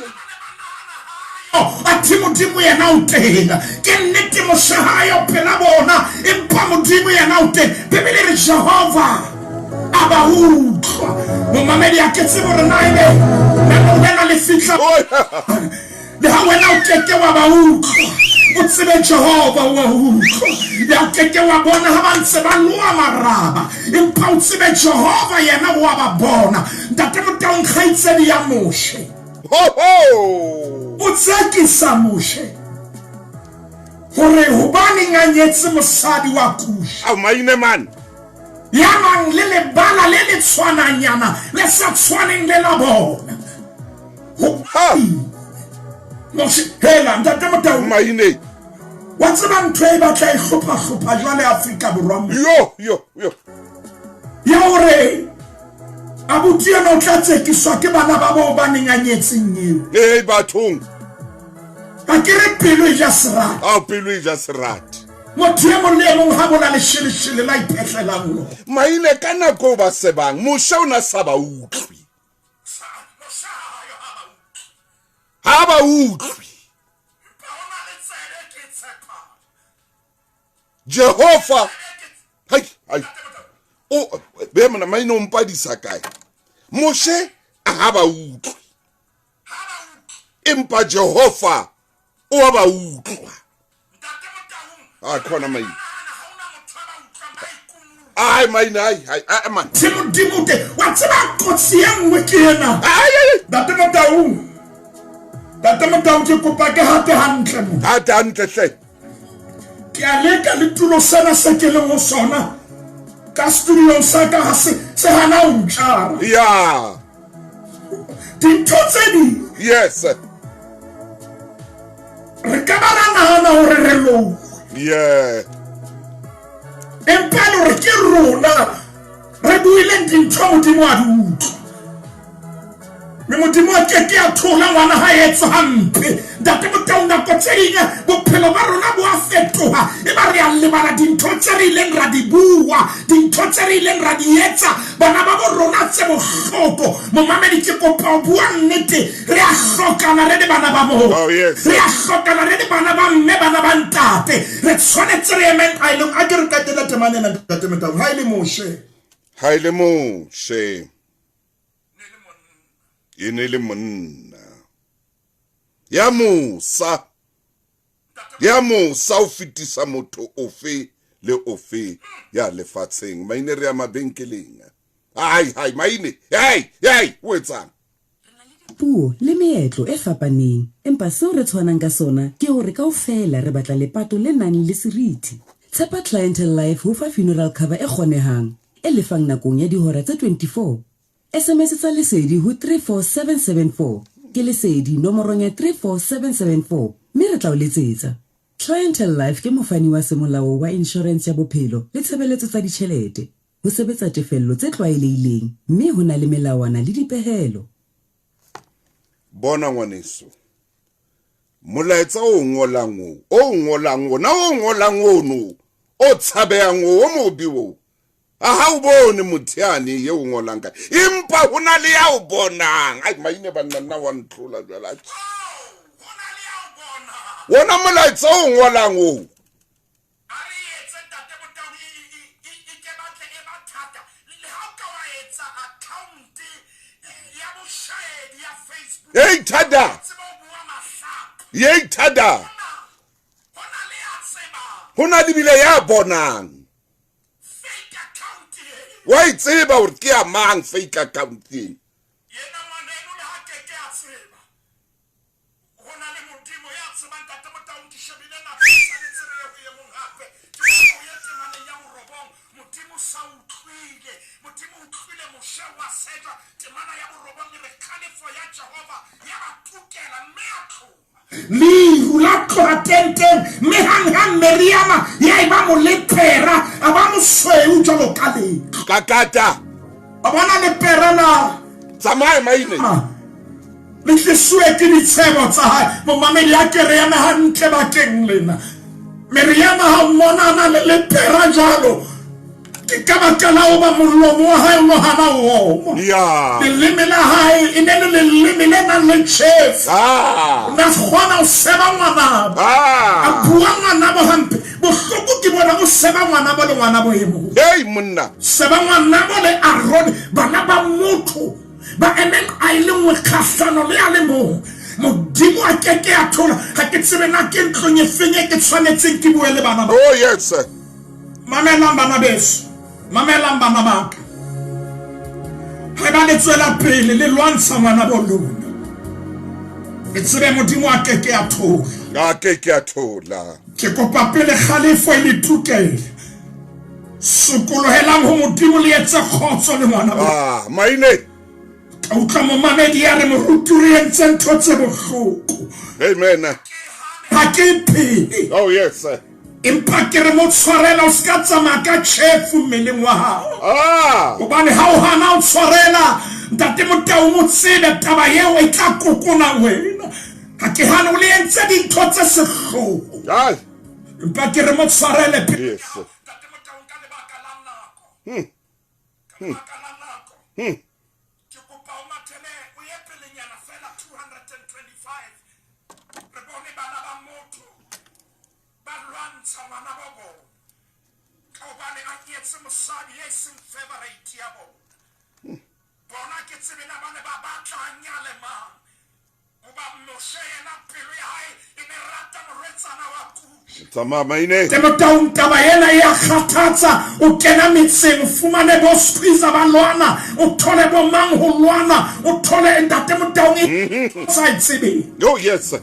[SPEAKER 4] Athe Modimo yena o teng. Ke nnete Moshe ha a yo pela bona, empa Modimo yena o teng. Bibele e re Jehova a ba utlwa. Momamedi a ke tsebe hore na ebe nna wena le fihla le ha wena o keke wa ba utlwa, o tsebe Jehova o a utlwa. Le ha o keke wa bona ha ba ntse ba loa maraba, empa o tsebe Jehova yena o a ba bona. Ntate Motaung, kgaitsedi ya Moshe.
[SPEAKER 1] Ho ho!
[SPEAKER 4] O tsekisa Moshe hore hobaneng a nyetse mosadi wa Kushe.
[SPEAKER 1] Ao maine man.
[SPEAKER 4] Ya nang le lebala le le tshwananyana le sa tshwaneng le la bona. Ho
[SPEAKER 1] Ha!
[SPEAKER 4] Moshe, hela ntate Motau.
[SPEAKER 1] Maine.
[SPEAKER 4] Wa tseba ntho e batla e hlopha-hlopha jwale Afrika Borwa mo.
[SPEAKER 1] Yo yo yo.
[SPEAKER 4] Ya hore Abuti ena o tla tsekiswa ke bana ba bo ba neng a nyetseng eo.
[SPEAKER 1] Ee bathong.
[SPEAKER 4] A ke re pelo e ja serati.
[SPEAKER 1] Ao pelo e ja serati.
[SPEAKER 4] Motho e mong le e mong ha bona lesheleshele la iphetlelang lo.
[SPEAKER 1] Maine ka nako ba sebang Moshe o na sa ba utlwe. Ha ba utlwe. Jehova hai hai o be mona maine o mpadisa kae Moshe a ha ba utlwe empa Jehova o a ba utlwa a khona maine ai maine ai ai ai man
[SPEAKER 4] Ke Modimo te wa tseba kotsi e nngwe ke ena
[SPEAKER 1] ai ai
[SPEAKER 4] Ntate Motaung Ntate Motaung ke kopa ke hate hantle mo
[SPEAKER 1] hate hantle hle
[SPEAKER 4] Ke a leka le tulo sena se ke leng ho sona ka studiong sa ka ha se se hana ho ntjara.
[SPEAKER 1] Yeah.
[SPEAKER 4] Dintho tse ding.
[SPEAKER 1] Yes.
[SPEAKER 4] Re ka ba ra nahana hore re lowe.
[SPEAKER 1] Yeah.
[SPEAKER 4] Empa le hore ke rona re buileng dintho Modimo a di utlwa. Mme Modimo a ke ke a thola ngwana ha etswa hampe. Ntate Motau, nako tse ding bophelo ba rona bo a fetoha, e ba re a lebala dintho tse re ileng ra di bua, dintho tse re ileng ra di etsa, bana ba bo rona tse bohloko. Momamedi, ke kopa ho bua nnete, re a hlokana re le bana ba moo.
[SPEAKER 1] Oh, yes.
[SPEAKER 4] Re a hlokana re le bana ba mme, bana ba ntate. Re tshwanetse re emeng aelong. A ke re qetele temana ena, Ntate Motau. Ha e le Moshe.
[SPEAKER 1] Ha e le Moshe. E ne le monna ya mosa, ya mosa o fetisa motho ofe le ofe ya lefatsheng. Maine re ya mabenkeleng. Hai hai maine, hey hey, o etsang?
[SPEAKER 5] Puo le meetlo e fapaneng, empa seo re tshwanang ka sona ke hore kaofela re batla lepato le nang le seriti. Tshepa Clientele Life ho fa funeral cover e kgonehang, e lefang nakong ya dihora tse 24. SMS tsa Lesedi ho 34774. Ke Lesedi nomorong ya 34774 mme re tla o letsetsa. Clientele Life ke mofani wa semolao wa inshorense ya bophelo le tshebeletso tsa ditjhelete. Ho sebetsa tefello tse tlwaelehileng mme ho na le melawana le dipehelo.
[SPEAKER 1] Bona ngwaneso, molaetsa o ngolang o, o ngolang ona, o ngolang ono, o tshabehang o, o mobe o, a ha o bone motho yane ye o ngolang ka, empa ho na le ya o bonang. Ai, maine banna nna wa ntlola jwale. Wona molaetsa o ngolang o,
[SPEAKER 4] A re etse Ntate Motau e, e, e, e ke batle e ba thata. Le ha o ka wa etsa account ya boshaedi ya Facebook.
[SPEAKER 1] Hey thada.
[SPEAKER 4] Tseba o bua mahlapa.
[SPEAKER 1] Yey thada.
[SPEAKER 4] Ho na le ya tsebang.
[SPEAKER 1] Ho na le bile ya bonang.
[SPEAKER 4] Fake account e.
[SPEAKER 1] Wa e tseba hore ke ya mang fake account e.
[SPEAKER 4] Yena ngwaneno le ha ke ke a tseba. Ho na le Modimo ya tsebang Ntate Motaung ke shebile nako e tshwanetse re ye ho e mong hape ke kopa o ye temaneng ya borobong Modimo sa utlwile Modimo o utlwile Moshe wa sejwa temana ya borobong e re kgalefo ya Jehova ya ba tukela mme a tloha Leru la tloha tenteng, mme hanghang Meriama ya eba molepera, a ba mosweu jwalo ka letlwa.
[SPEAKER 1] Kakata.
[SPEAKER 4] A bona lepera la
[SPEAKER 1] Tsamaya maine.
[SPEAKER 4] Le tlisoe ke ditshebo tsa hae. Momamedi a ke re eme hantle bakeng lena. Meriama ha mmona a na le lepera jwalo, ke ka baka la hoba molomo wa hae o no hana ho oma.
[SPEAKER 1] Ya.
[SPEAKER 4] Leleme la hae e ne le leleme le nang le tjhefu.
[SPEAKER 1] Ah.
[SPEAKER 4] O ne a kgona ho seba ngwanabo.
[SPEAKER 1] Ah.
[SPEAKER 4] A bua ngwanabo hampe. Bohloko ke bona o seba ngwanabo le ngwanabo e mong.
[SPEAKER 1] Hey monna.
[SPEAKER 4] Seba ngwanabo le Arone, bana ba motho ba emeng a e le nngwe kgahlano le a le mong. Modimo a ke ke a thola. Ga ke tsebe na ke ntlong e feng e ke tshwanetseng ke bue le bana ba.
[SPEAKER 1] Oh yes sir.
[SPEAKER 4] Mamelang bana beso. Mamelang bana ba ka. Haeba le tswela pele le lwantsha ngwana bo lona, le tsebe Modimo a ke ke a thola.
[SPEAKER 1] A ke ke a thola.
[SPEAKER 4] Ke kopa pele kgalefo e le tukele. Sokolohelang ho Modimo le etse kgotso le ngwana bo.
[SPEAKER 1] Ah, maine.
[SPEAKER 4] Ka utlwa momamedi ya re moruti re entse ntho tse bohloko.
[SPEAKER 1] Amen.
[SPEAKER 4] Ha ke phele.
[SPEAKER 1] Oh yes sir.
[SPEAKER 4] Empa ke re mo tshwarela o se ka tsamaya ka tjhefu mmeleng wa hao.
[SPEAKER 1] Ah.
[SPEAKER 4] Hobane ha o hana o tshwarela Ntate Motau mo tsebe taba eo e tla kokona wena. Ha ke hane o le entse dintho tse sehloho.
[SPEAKER 1] Ai.
[SPEAKER 4] Empa ke re mo tshwarele.
[SPEAKER 1] Yes.
[SPEAKER 4] Ntate Motau ka lebaka la nako. Ka lebaka la nako. Ke kopa o mathele o ye pelenyana fela 225. Re bone bana ba motho ba lwantsha ngwana ba bona. Ka hobane a nyetse mosadi e seng favorite ya bona. Bona ke tsebe na ba ne ba batla a nyale mang. Hoba Moshe yena pelo ya hae e ne rata morwetsana wa Kushe.
[SPEAKER 1] Tsamaya maine.
[SPEAKER 4] Temotaung taba ena e a kgathatsa. O kena metseng o fumane bo squeezer ba lwana, o thole bo mang ho lwana, o thole Ntate Motaung e sa e tsebeng.
[SPEAKER 1] Oh yes.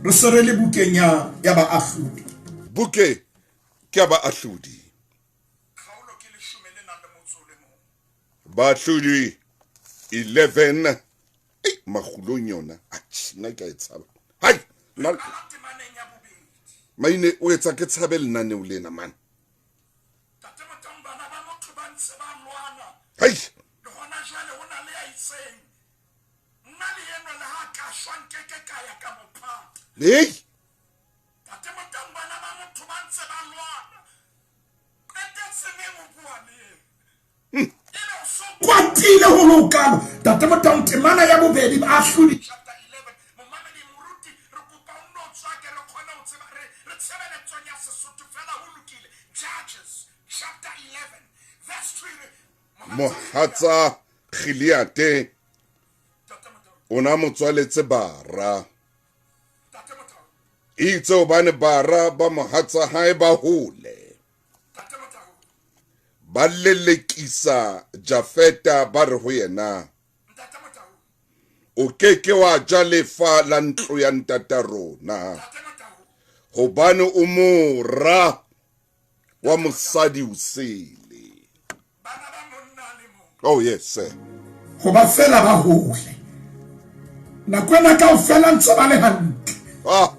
[SPEAKER 4] Re se re le bukeng ya ya Baahlodi.
[SPEAKER 1] Buke ke ya Baahlodi.
[SPEAKER 4] Kgaolo ke leshome le nang le motso o le mong.
[SPEAKER 1] Baahlodi 11 ei makgulong yona atjhe nna ke a e tshaba hai nna
[SPEAKER 4] Temaneng ya bobedi.
[SPEAKER 1] maine o etsa ke tshabe lenaneo lena man
[SPEAKER 4] Ntate Motaung bana ba motho ba ntse ba lwana.
[SPEAKER 1] hai
[SPEAKER 4] Le hona jwale ho na le ya itseng. Nna le enwa le ha ka shwa nkeke ka ya ka mo phata.
[SPEAKER 1] hei
[SPEAKER 4] Ntate Motaung bana ba motho ba ntse ba lwana. Qetetse neng o bua le yena? Ebe o so kwatile ho le hokalo. Ntate Motaung temana ya bobedi Baahlodi chapter 11. Momamedi moruti re kopa o nno tswake re kgone ho tseba re re tshebeletsong ya Sesotho fela ho lokile. Judges chapter 11 verse 2 re
[SPEAKER 1] mohatsa Gileade
[SPEAKER 4] Ntate Motaung
[SPEAKER 1] o na mo tswaletse bara
[SPEAKER 4] Ntate Motaung
[SPEAKER 1] itse hobane bara ba mohatsa hae ba hole
[SPEAKER 4] Ntate Motaung
[SPEAKER 1] ba lelekisa Jafeta ba re ho yena
[SPEAKER 4] Ntate Motaung
[SPEAKER 1] o ke ke wa ja lefa la ntlo ya ntata rona
[SPEAKER 4] Ntate Motaung
[SPEAKER 1] hobane o mora wa mosadi o sele
[SPEAKER 4] bana ba monna a le mong.
[SPEAKER 1] Oh yes sir.
[SPEAKER 4] Hoba feela ba hole. Nako ena kaofela ntse ba le hantle.
[SPEAKER 1] Ah.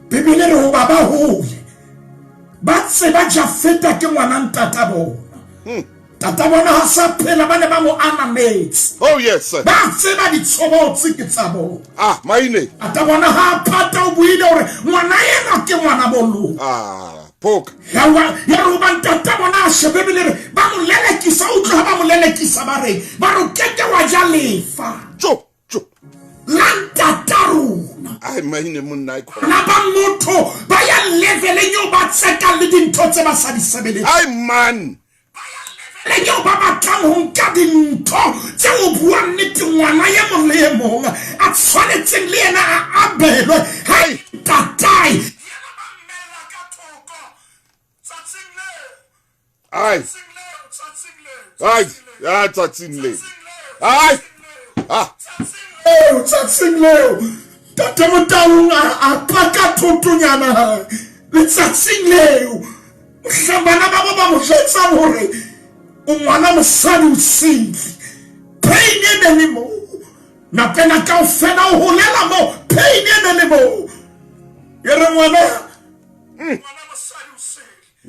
[SPEAKER 4] Bibele re hoba ba hole. Ba tseba Jafeta ke ngwana ntata bona. Tata bona ha sa phela ba ne ba mo anametse.
[SPEAKER 1] Oh yes sir.
[SPEAKER 4] Ba tseba ditshobotsi ke tsa bona.
[SPEAKER 1] Ah, maine.
[SPEAKER 4] Tata bona ha phata o buile hore ngwana ena ke ngwana bolona.
[SPEAKER 1] Ah. Poka.
[SPEAKER 4] Ya re hoba ntata bona a shebe Bibele re ba mo lelekisa, utlwa ha ba mo lelekisa ba re ba re o keke wa ja lefa.
[SPEAKER 1] Tjo, tjo.
[SPEAKER 4] La ntata rona.
[SPEAKER 1] Ai maine monna ai khona.
[SPEAKER 4] Na ba motho ba ya leveleng eo ba tsekang le dintho tse ba sa di sebeletseng.
[SPEAKER 1] Ai man.
[SPEAKER 4] Le eo ba batlang ho nka dintho tse o buang nnete ngwana e mong le e mong a tshwanetseng le yena a abelwe ha ntatae.
[SPEAKER 1] Ai. Ai, ya tsatsing leo. Ai. Ah.
[SPEAKER 4] Eo tsatsing leo. Ntate Motaung a paka thotonyana hae. Letsatsing leo. Mohlang bana ba bo ba mo jwetsang hore o ngwana mosadi o sele. Pain e ne le moo. Nako ena kaofela o holela moo. Pain e ne le moo. E re ngwana.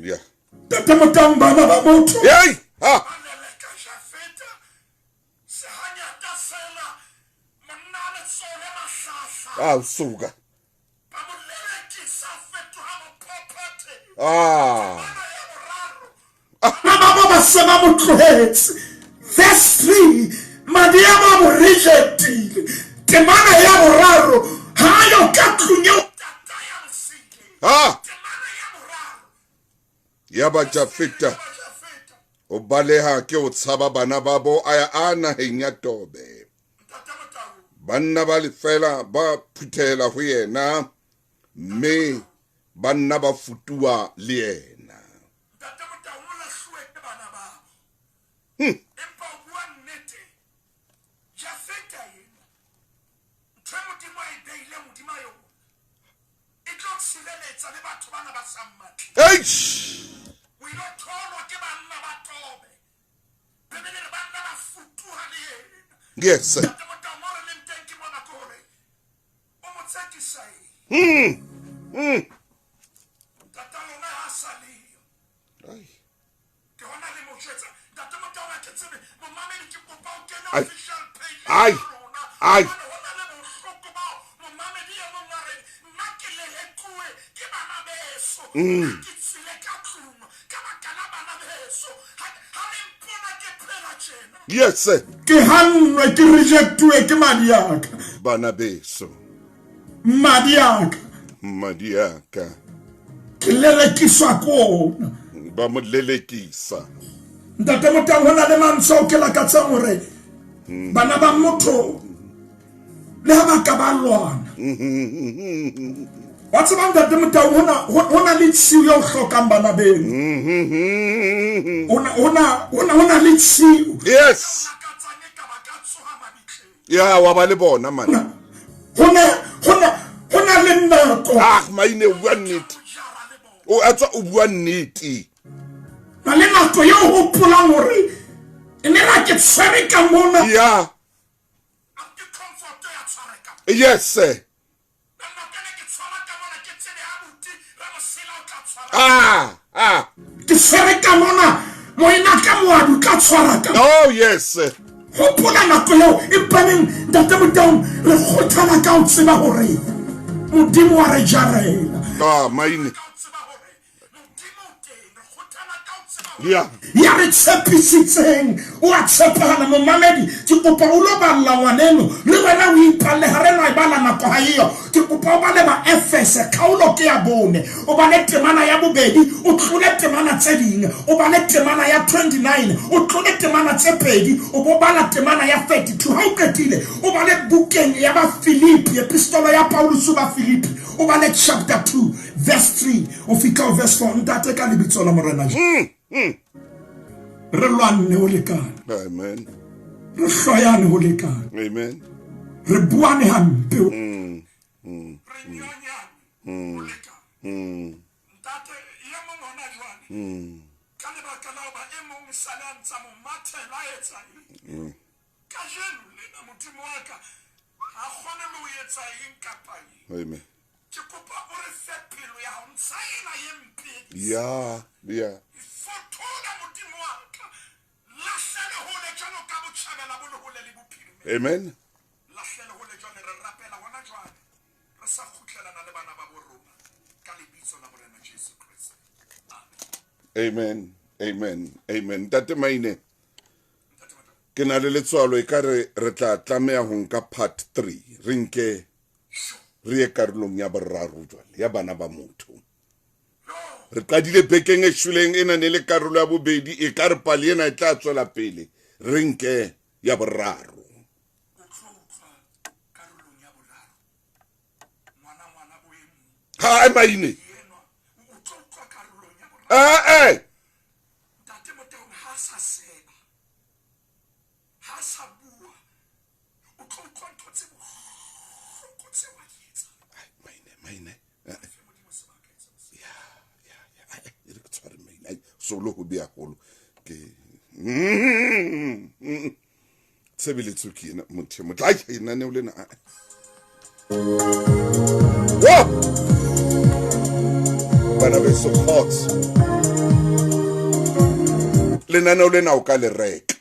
[SPEAKER 1] Yeah.
[SPEAKER 4] Ntate Motaung bana ba motho.
[SPEAKER 1] Hey! Ha! Ah, suka. Ah.
[SPEAKER 4] Ba ba ba se ba mo tlohetse. Verse 3, madi a ba mo rejectile. Temana ya boraro, ha yo ka tlung eo.
[SPEAKER 1] Ah. Ya ba Jafeta o baleha ke o tshaba bana babo a ya a naheng ya Tobe. Banna ba lefela ba phuthela ho yena mme banna ba futuwa le yena. Eish! Yes, sir. Ai. Ai. Ai. Yes, sir.
[SPEAKER 4] Ke hannwe ke rejectuwe ke madi a ka.
[SPEAKER 1] Bana beso.
[SPEAKER 4] Madi a ka.
[SPEAKER 1] Madi a ka.
[SPEAKER 4] Ke lelekiswa ko ona.
[SPEAKER 1] Ba mo lelekisa.
[SPEAKER 4] Ntate Motaung ho na le mantswe ao ke lakatsang hore bana ba motho le ha ba ka ba lwana. Wa tseba Ntate Motaung ho na le tshiu eo hlokang bana beno. Ho na le tshiu.
[SPEAKER 1] Yes. Ya wa ba le bona man.
[SPEAKER 4] Ho na le nako.
[SPEAKER 1] Ah maine o bua nnete. O a tswa o bua nnete.
[SPEAKER 4] Na le nako eo hopolang hore e ne ra ke tshwere ka mona.
[SPEAKER 1] Yeah. Yes sir. Ah, ah.
[SPEAKER 4] Ke tshwere ka mona, moena ka moadu tla tshwara ka.
[SPEAKER 1] Oh yes.
[SPEAKER 4] Hopola nako eo empaneng Ntate Motaung re kgothala ka ho tseba hore Modimo wa re jarela.
[SPEAKER 1] Ah, maine. Yeah.
[SPEAKER 4] Ya re tshepisitseng o a tshepahala momamedi ke kopa o lo balla ngwaneno le wena o ipalle ha re no e bala nako ha eyo ke kopa o bale ba Efese kgaolo ke ya bone o bale temana ya bobedi o tlole temana tse ding o bale temana ya 29 o tlole temana tse pedi o bo bala temana ya 32 ha o qetile o bale bukeng ya ba Filipi epistola ya Paulus ba Filipi o bale chapter 2 verse 3 o fihla verse 4 ntate ka lebitso la Morena. Re lwanne ho lekane.
[SPEAKER 1] Amen.
[SPEAKER 4] Re hloyane ho lekane.
[SPEAKER 1] Amen.
[SPEAKER 4] Re buane hampe. Ka lebaka la hoba e mong esale a ntsa mo mathela a etsa eng. Kajeno lena Modimo wa ka ha kgone le ho etsa eng kapa eng.
[SPEAKER 1] Amen.
[SPEAKER 4] Ke kopa o re fe pelo ya hao, ntsha ena ye mpe.
[SPEAKER 1] Ya, ya.
[SPEAKER 4] Fothola Modimo wa ka. Lahlele hole jwalo ka botjhabela bo le hole le bophirimela.
[SPEAKER 1] Amen.
[SPEAKER 4] Lahlele hole jwale re rapela hona jwale re sa kgutlelana le bana ba bo rona ka lebitso la Morena Jesu Kreste. Amen.
[SPEAKER 1] Amen. Amen. Amen. Ntate Maine. Ke na le letswalo e ka re re tla tlameha ho nka part 3 re nke re ye karolong ya boraro jwale ya bana ba motho. Re qadile bekeng e shweleng ena ne le karolo ya bobedi e ka re pale ena e tla tswela pele re nke ya boraro. Ha Maine. Eh eh. Solo ho bea holo ke tshebeletso ke ena motho motla ai lenaneo lena wa bana beso khotso lenaneo lena o ka le reka.